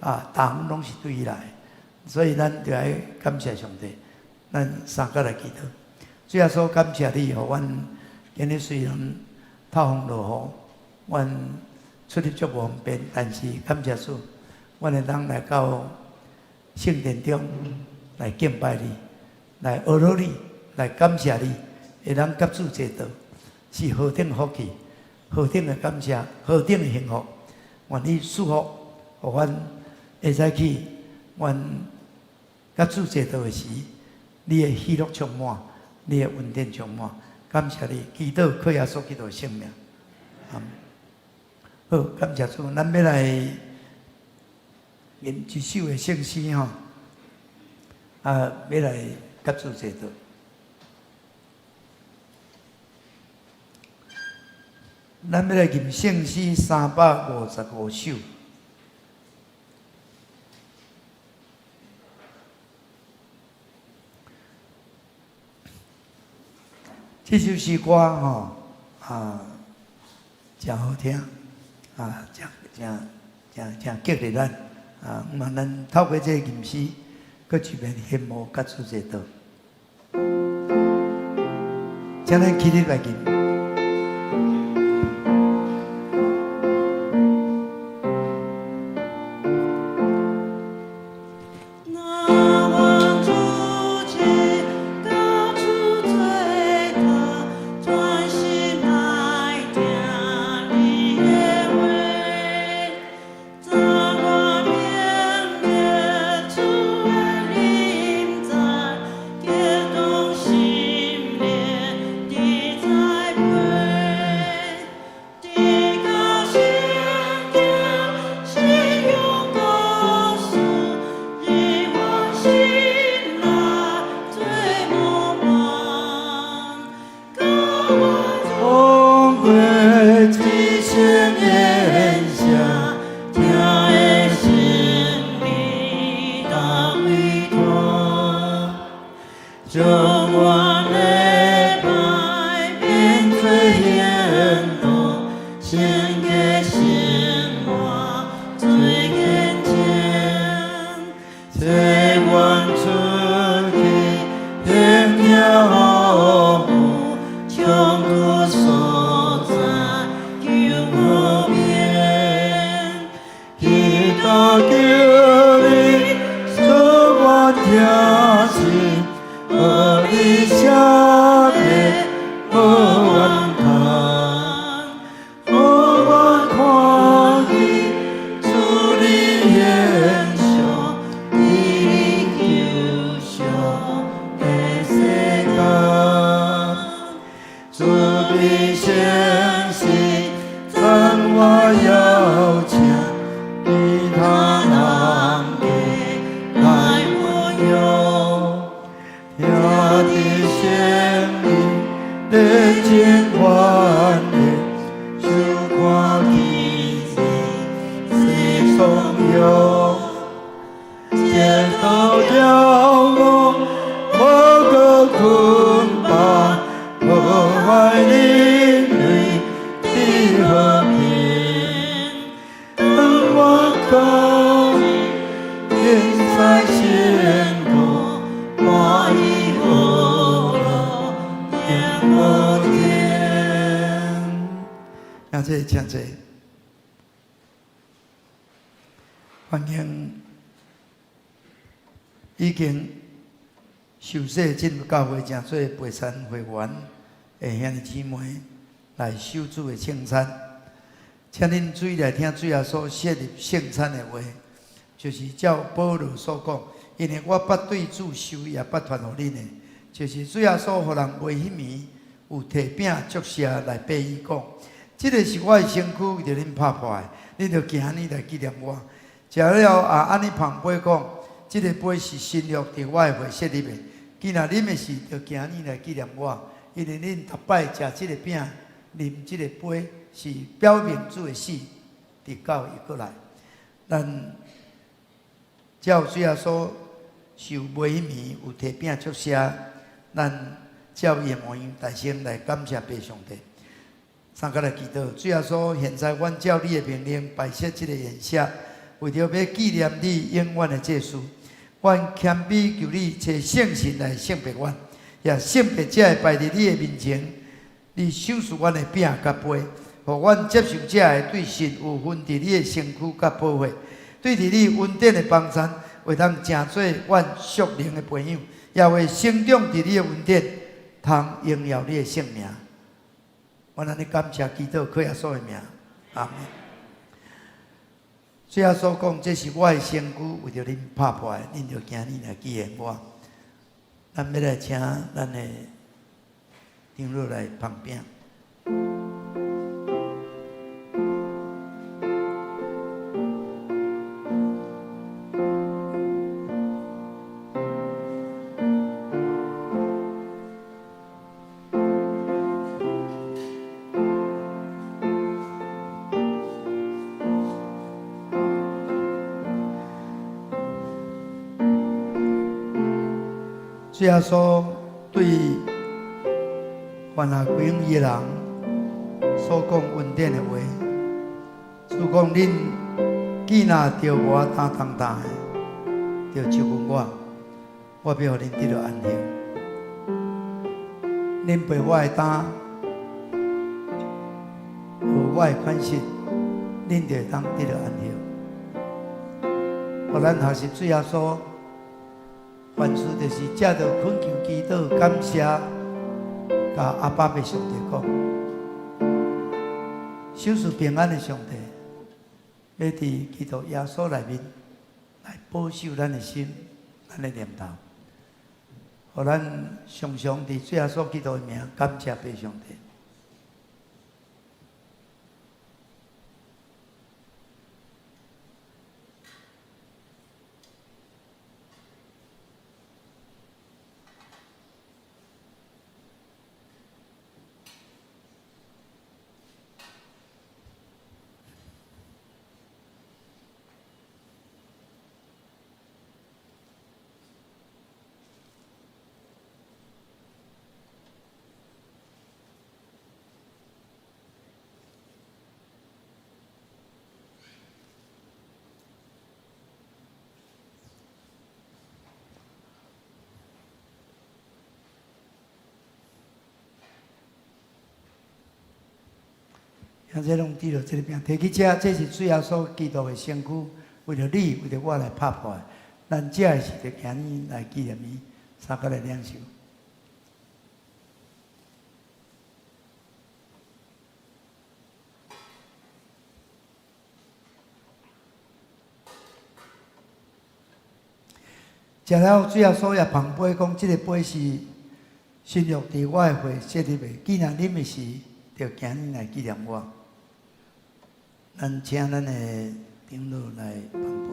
啊，逐項攏是對伊來的，所以咱就愛感謝上帝。咱三個來祈禱，主耶穌感謝你，予阮今日雖然透風落雨，阮出入足無方便，但是感謝主，阮會當來到聖殿中來敬拜你，來阿羅你，來感謝你，會當佮主齊道，是何等福氣，何等的感謝，何等的幸福。願你賜福，予阮會使去，阮佮主齊道的時，你的喜樂充滿，你的恩典充滿，感謝你，祈禱靠耶穌基督的聖名。好，感謝主，咱欲來念一首的聖詩吼，欲來佮主齊道。咱欲來吟聖詩355首。這首詩歌吼，誠好聽，誠誠誠誠激勵咱，毋通咱透過這个吟詩，閣一遍羨慕佮主齊道。請咱起立來吟。若願出去，佮主做伙，專心來聽你的話，怎我明白主的臨在，激動心靈的栽培，直到聖潔信仰故事，入阮心內做模範，教我通過一生的聲，聽的心裡當委託，將阮禮拜變做行動，聖潔生活做見證，請阮出去行聽服務，長久所在求和平。祈禱求你賜我聽信，予你赦免無怨嘆，予我看見主你形象，佇你救贖的世間，慈悲誠實讚我邀請，其他人家來運用，聽的聲音熱情歡迎，手看奇迹世創用，直到了我無閣捆綁，破壞人類的和平。當我靠天在仙國，歡喜樂永無天。請坐，請坐。歡迎已經受洗進入教會，成做培山會員的兄弟姊妹來守主的聖餐。請恁注意來聽主耶穌設立聖餐的話，就是照保羅所講，因為我捌對主受，也捌傳予恁的，就是主耶穌予人賣彼暝，有提餅祝謝來擘伊講：這个是我的身軀，為著恁拍破的，恁著行按呢來紀念我。食了後也按呢捧杯講：這个杯是新約佇我的血設立的，既若啉的時，著行按呢來紀念我。因為恁逐擺食這个餅、啉這个杯，是表明主的死，直到伊閣來。咱照主耶穌受賣彼暝，有提餅祝謝，咱照伊的模樣，大聲來感謝父上帝。三個來祈禱，主耶穌，現在阮照你的命令擺設這个筵席，為著欲紀念你永遠的這事，阮謙卑求你差聖神來聖別阮，也聖別這个擺佇你的面前，你賞賜阮的餅佮杯，予阮接受這个對神有份佇你的身軀佮寶血，對佇你恩典的幫贊，會當成做阮屬靈的培養，也會成長佇你的恩典，通榮耀你的聖名。阮按呢感謝祈禱，靠耶穌的名，阿們。主耶穌講：這是我的身軀，為著恁拍破的，恁著行按呢來紀念我。咱欲來請咱的長老來捧餅。主耶穌對犯下歸向伊的人所講恩典的話，主講：恁既若著無擔重擔的，就就近我，我欲予恁得著安息。恁背我的擔，學我的款式，恁就會當得著安息。予咱學習主耶穌，凡事就是藉著懇求、祈禱、感謝，共阿爸父上帝講，賞賜平安的上帝，欲佇基督耶穌內面來保守咱的心、咱的念頭，予咱常常佇主耶穌基督的名感謝父上帝。兄弟攏拄著這个餅，提起食，這是主耶穌基督的身軀，為著你，為著我來拍破的。咱食的時就行按呢來紀念伊，三個來領受。食了後，主耶穌也捧杯講：這个杯是新約佇我的血設立的，既若啉的時，就行按呢來紀念我。咱請咱的長老來捧杯。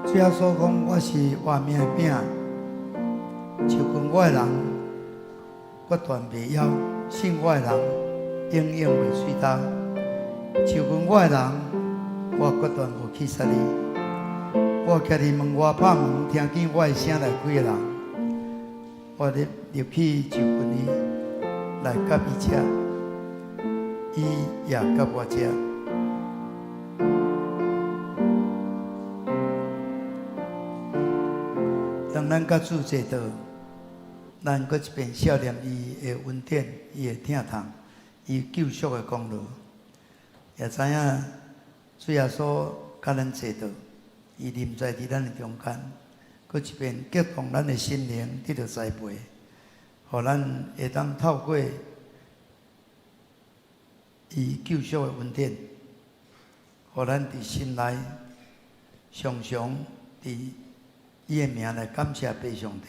主耶穌講：我是活命的餅，就近我的人，決斷袂枵；信我的人，永遠袂喙焦。就近我的人，我決斷無棄殺伊。我徛佇門外拍門，聽見我的聲來開的人，我入入去就近伊，來佮伊食，伊也佮我食。當咱佮主坐倒，咱閣一遍思念伊的恩典，伊的疼痛，伊救贖的功勞，也知影主耶穌佮咱齊到，伊臨在佇咱的中間，閣一遍激動咱的心靈得著栽培，予咱會當透過伊救贖的恩典，予咱佇心內常常佇伊的名來感謝父上帝。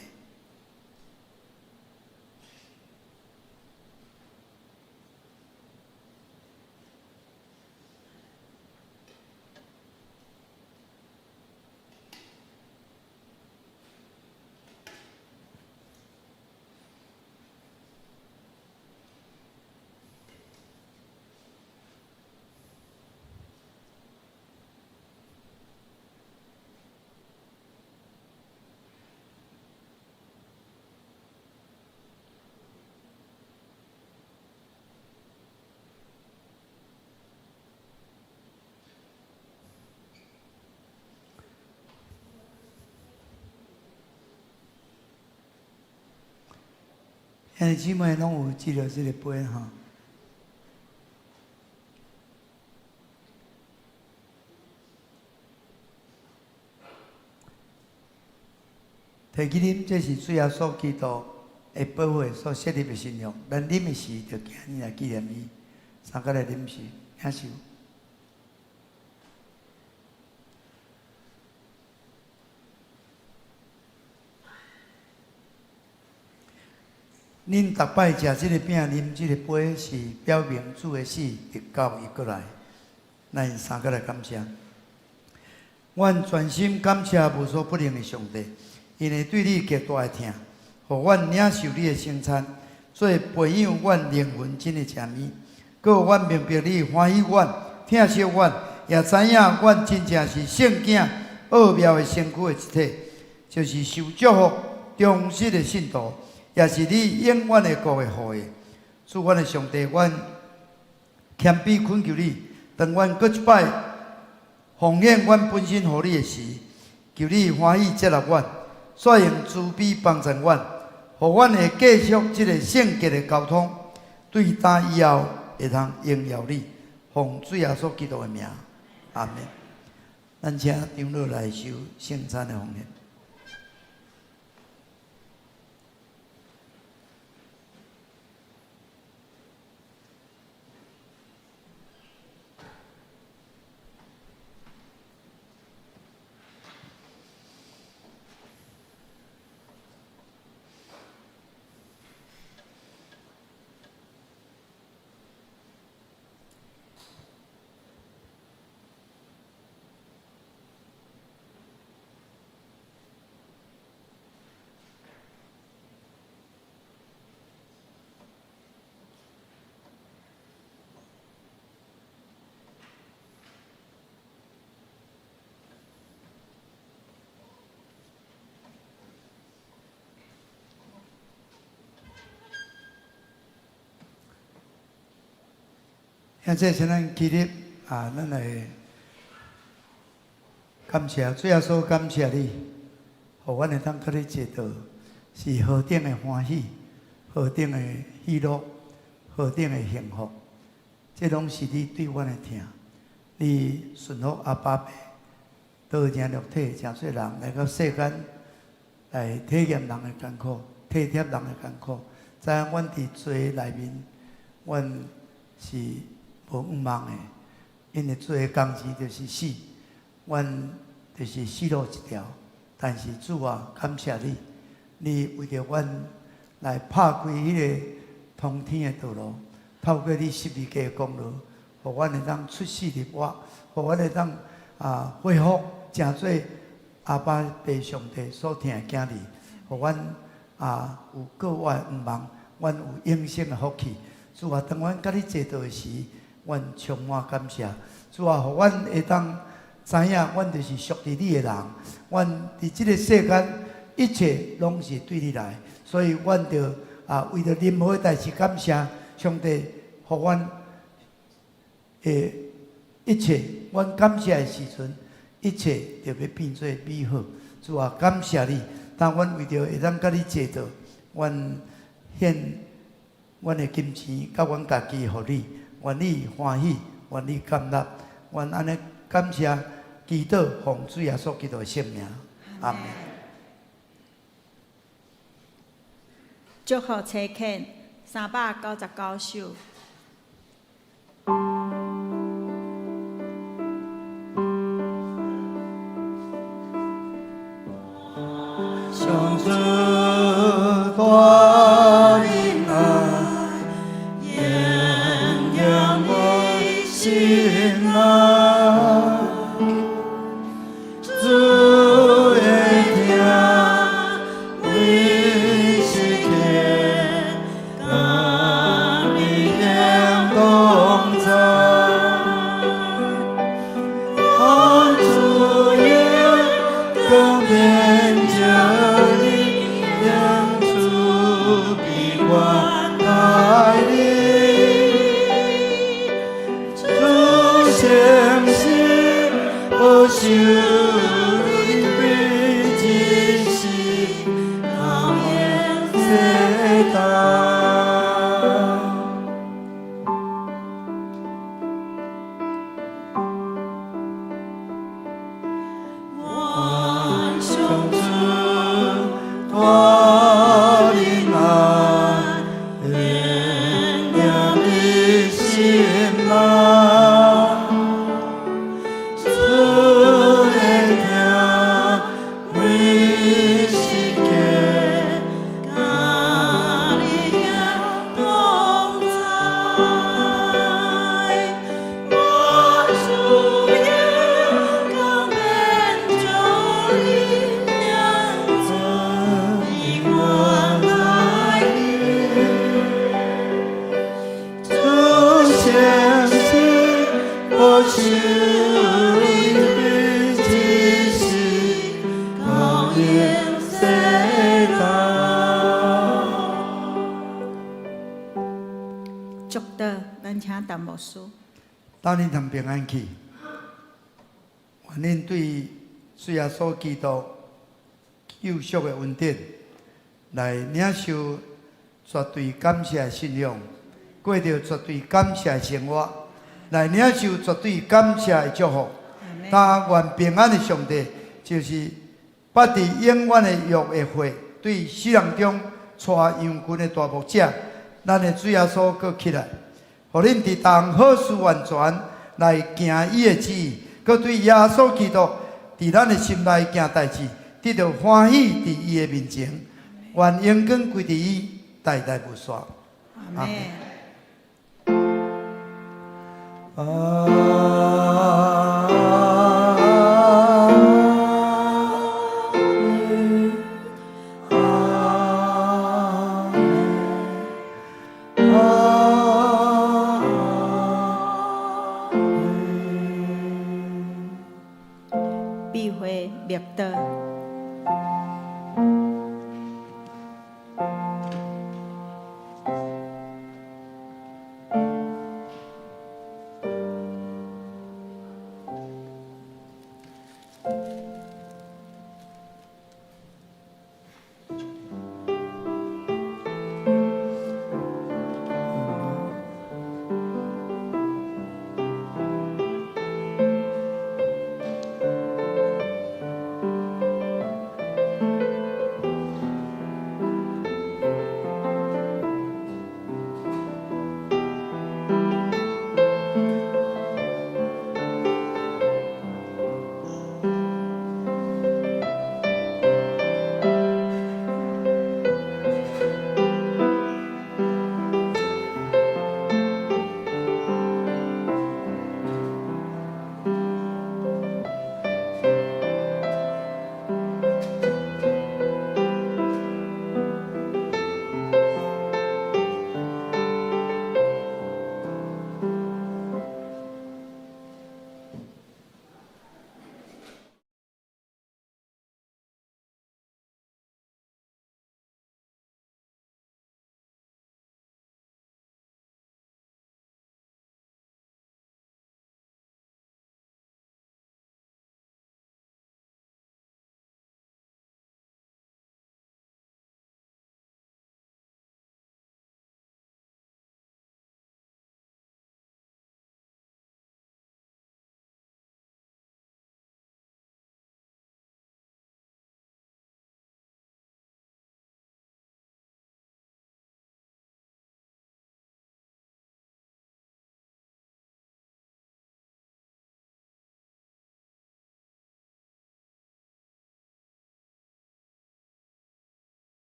兄弟姊妹攏有執著這个杯吼。提起啉，這是主耶穌基督的寶血所設立的新約。咱啉的時，就今日來紀念伊。三個來啉時，領受。恁逐擺食這个餅、啉這个杯，是表明主的死，直到伊閣來。咱三個來感謝。阮全心感謝無所不能的上帝，因為對你極大的疼，予阮領受你的聖餐，做培養阮靈魂真的食物。閣予阮明白你歡喜阮、疼惜阮，也知影阮真正是聖囝奧妙的身軀的一體，就是受祝福、忠實的信徒。也是你永遠的國的後裔。主，阮的上帝，阮謙卑懇求你，當阮閣一擺奉獻阮本身予你的時，求你歡喜接納阮，煞用慈悲幫助阮，予阮會繼續這個聖潔的交通，對今以後會通榮耀你。奉主耶穌基督的名，阿們。咱請長老來收聖餐的奉獻。現在是咱起立啊，咱來感謝主耶穌，感謝你，予阮會當佮你齊到，是何等的歡喜，何等的喜樂，何等的幸福，這攏是你對阮的疼。你順服阿爸父，道成肉體，成做人來到世間，來體驗人的艱苦，體貼人的艱苦。知影阮佇罪內面，阮是無向望的，因為罪的工錢就是死，阮就是死路一條。但是主啊，感謝你，你為著阮來拍開彼個通天的道路，透過你十字架的功勞，予阮會當出死入活，予阮會當啊恢復，成做阿爸父上帝所疼的囝兒，予阮啊有閣活的向望，阮有永生的福氣。主啊，當阮佮你齊到的時，阮充滿感謝。主啊，予阮會當知影，阮就是屬於你的人。阮佇這个世間，一切攏是對你來，所以阮著啊為著任何代誌感謝上帝，予阮的一切，阮感謝的時陣，一切就欲變做美好。主啊，感謝你，當阮為著會當佮你齊到，阮獻阮的金錢佮阮家己予你，願你歡喜，願你甘納，阮按呢感謝祈禱，奉主耶穌基督的聖名，阿們。祝福差遣399首。上主大仁愛，永遠我心內。主的疼，每時刻，佮你同在。願主榮光遍照你，用慈悲關愛你。主誠實保守你，一世到永世代。願上主大仁愛，永念你心內。主的疼，每時刻，佮你同在。願主榮光遍照你，用慈悲關愛你。主誠實保守你，一世到永世代。祝禱，咱請陳牧師。當恁通平安去，願恁對主耶穌基督救贖的恩典，來領受絕對感謝的信仰，過著絕對感謝的生活，來領受絕對感謝的祝福。但願平安的上帝，就是捌佇永遠的約的血，對死人中帶羊群的大牧者，咱的主耶穌閣起來，予恁佇逐項好事完全來行伊的旨意，閣對耶穌基督佇咱的心內行代誌，得著歡喜佇伊的面前，願榮光歸佇伊，代代無煞。阿們。阿。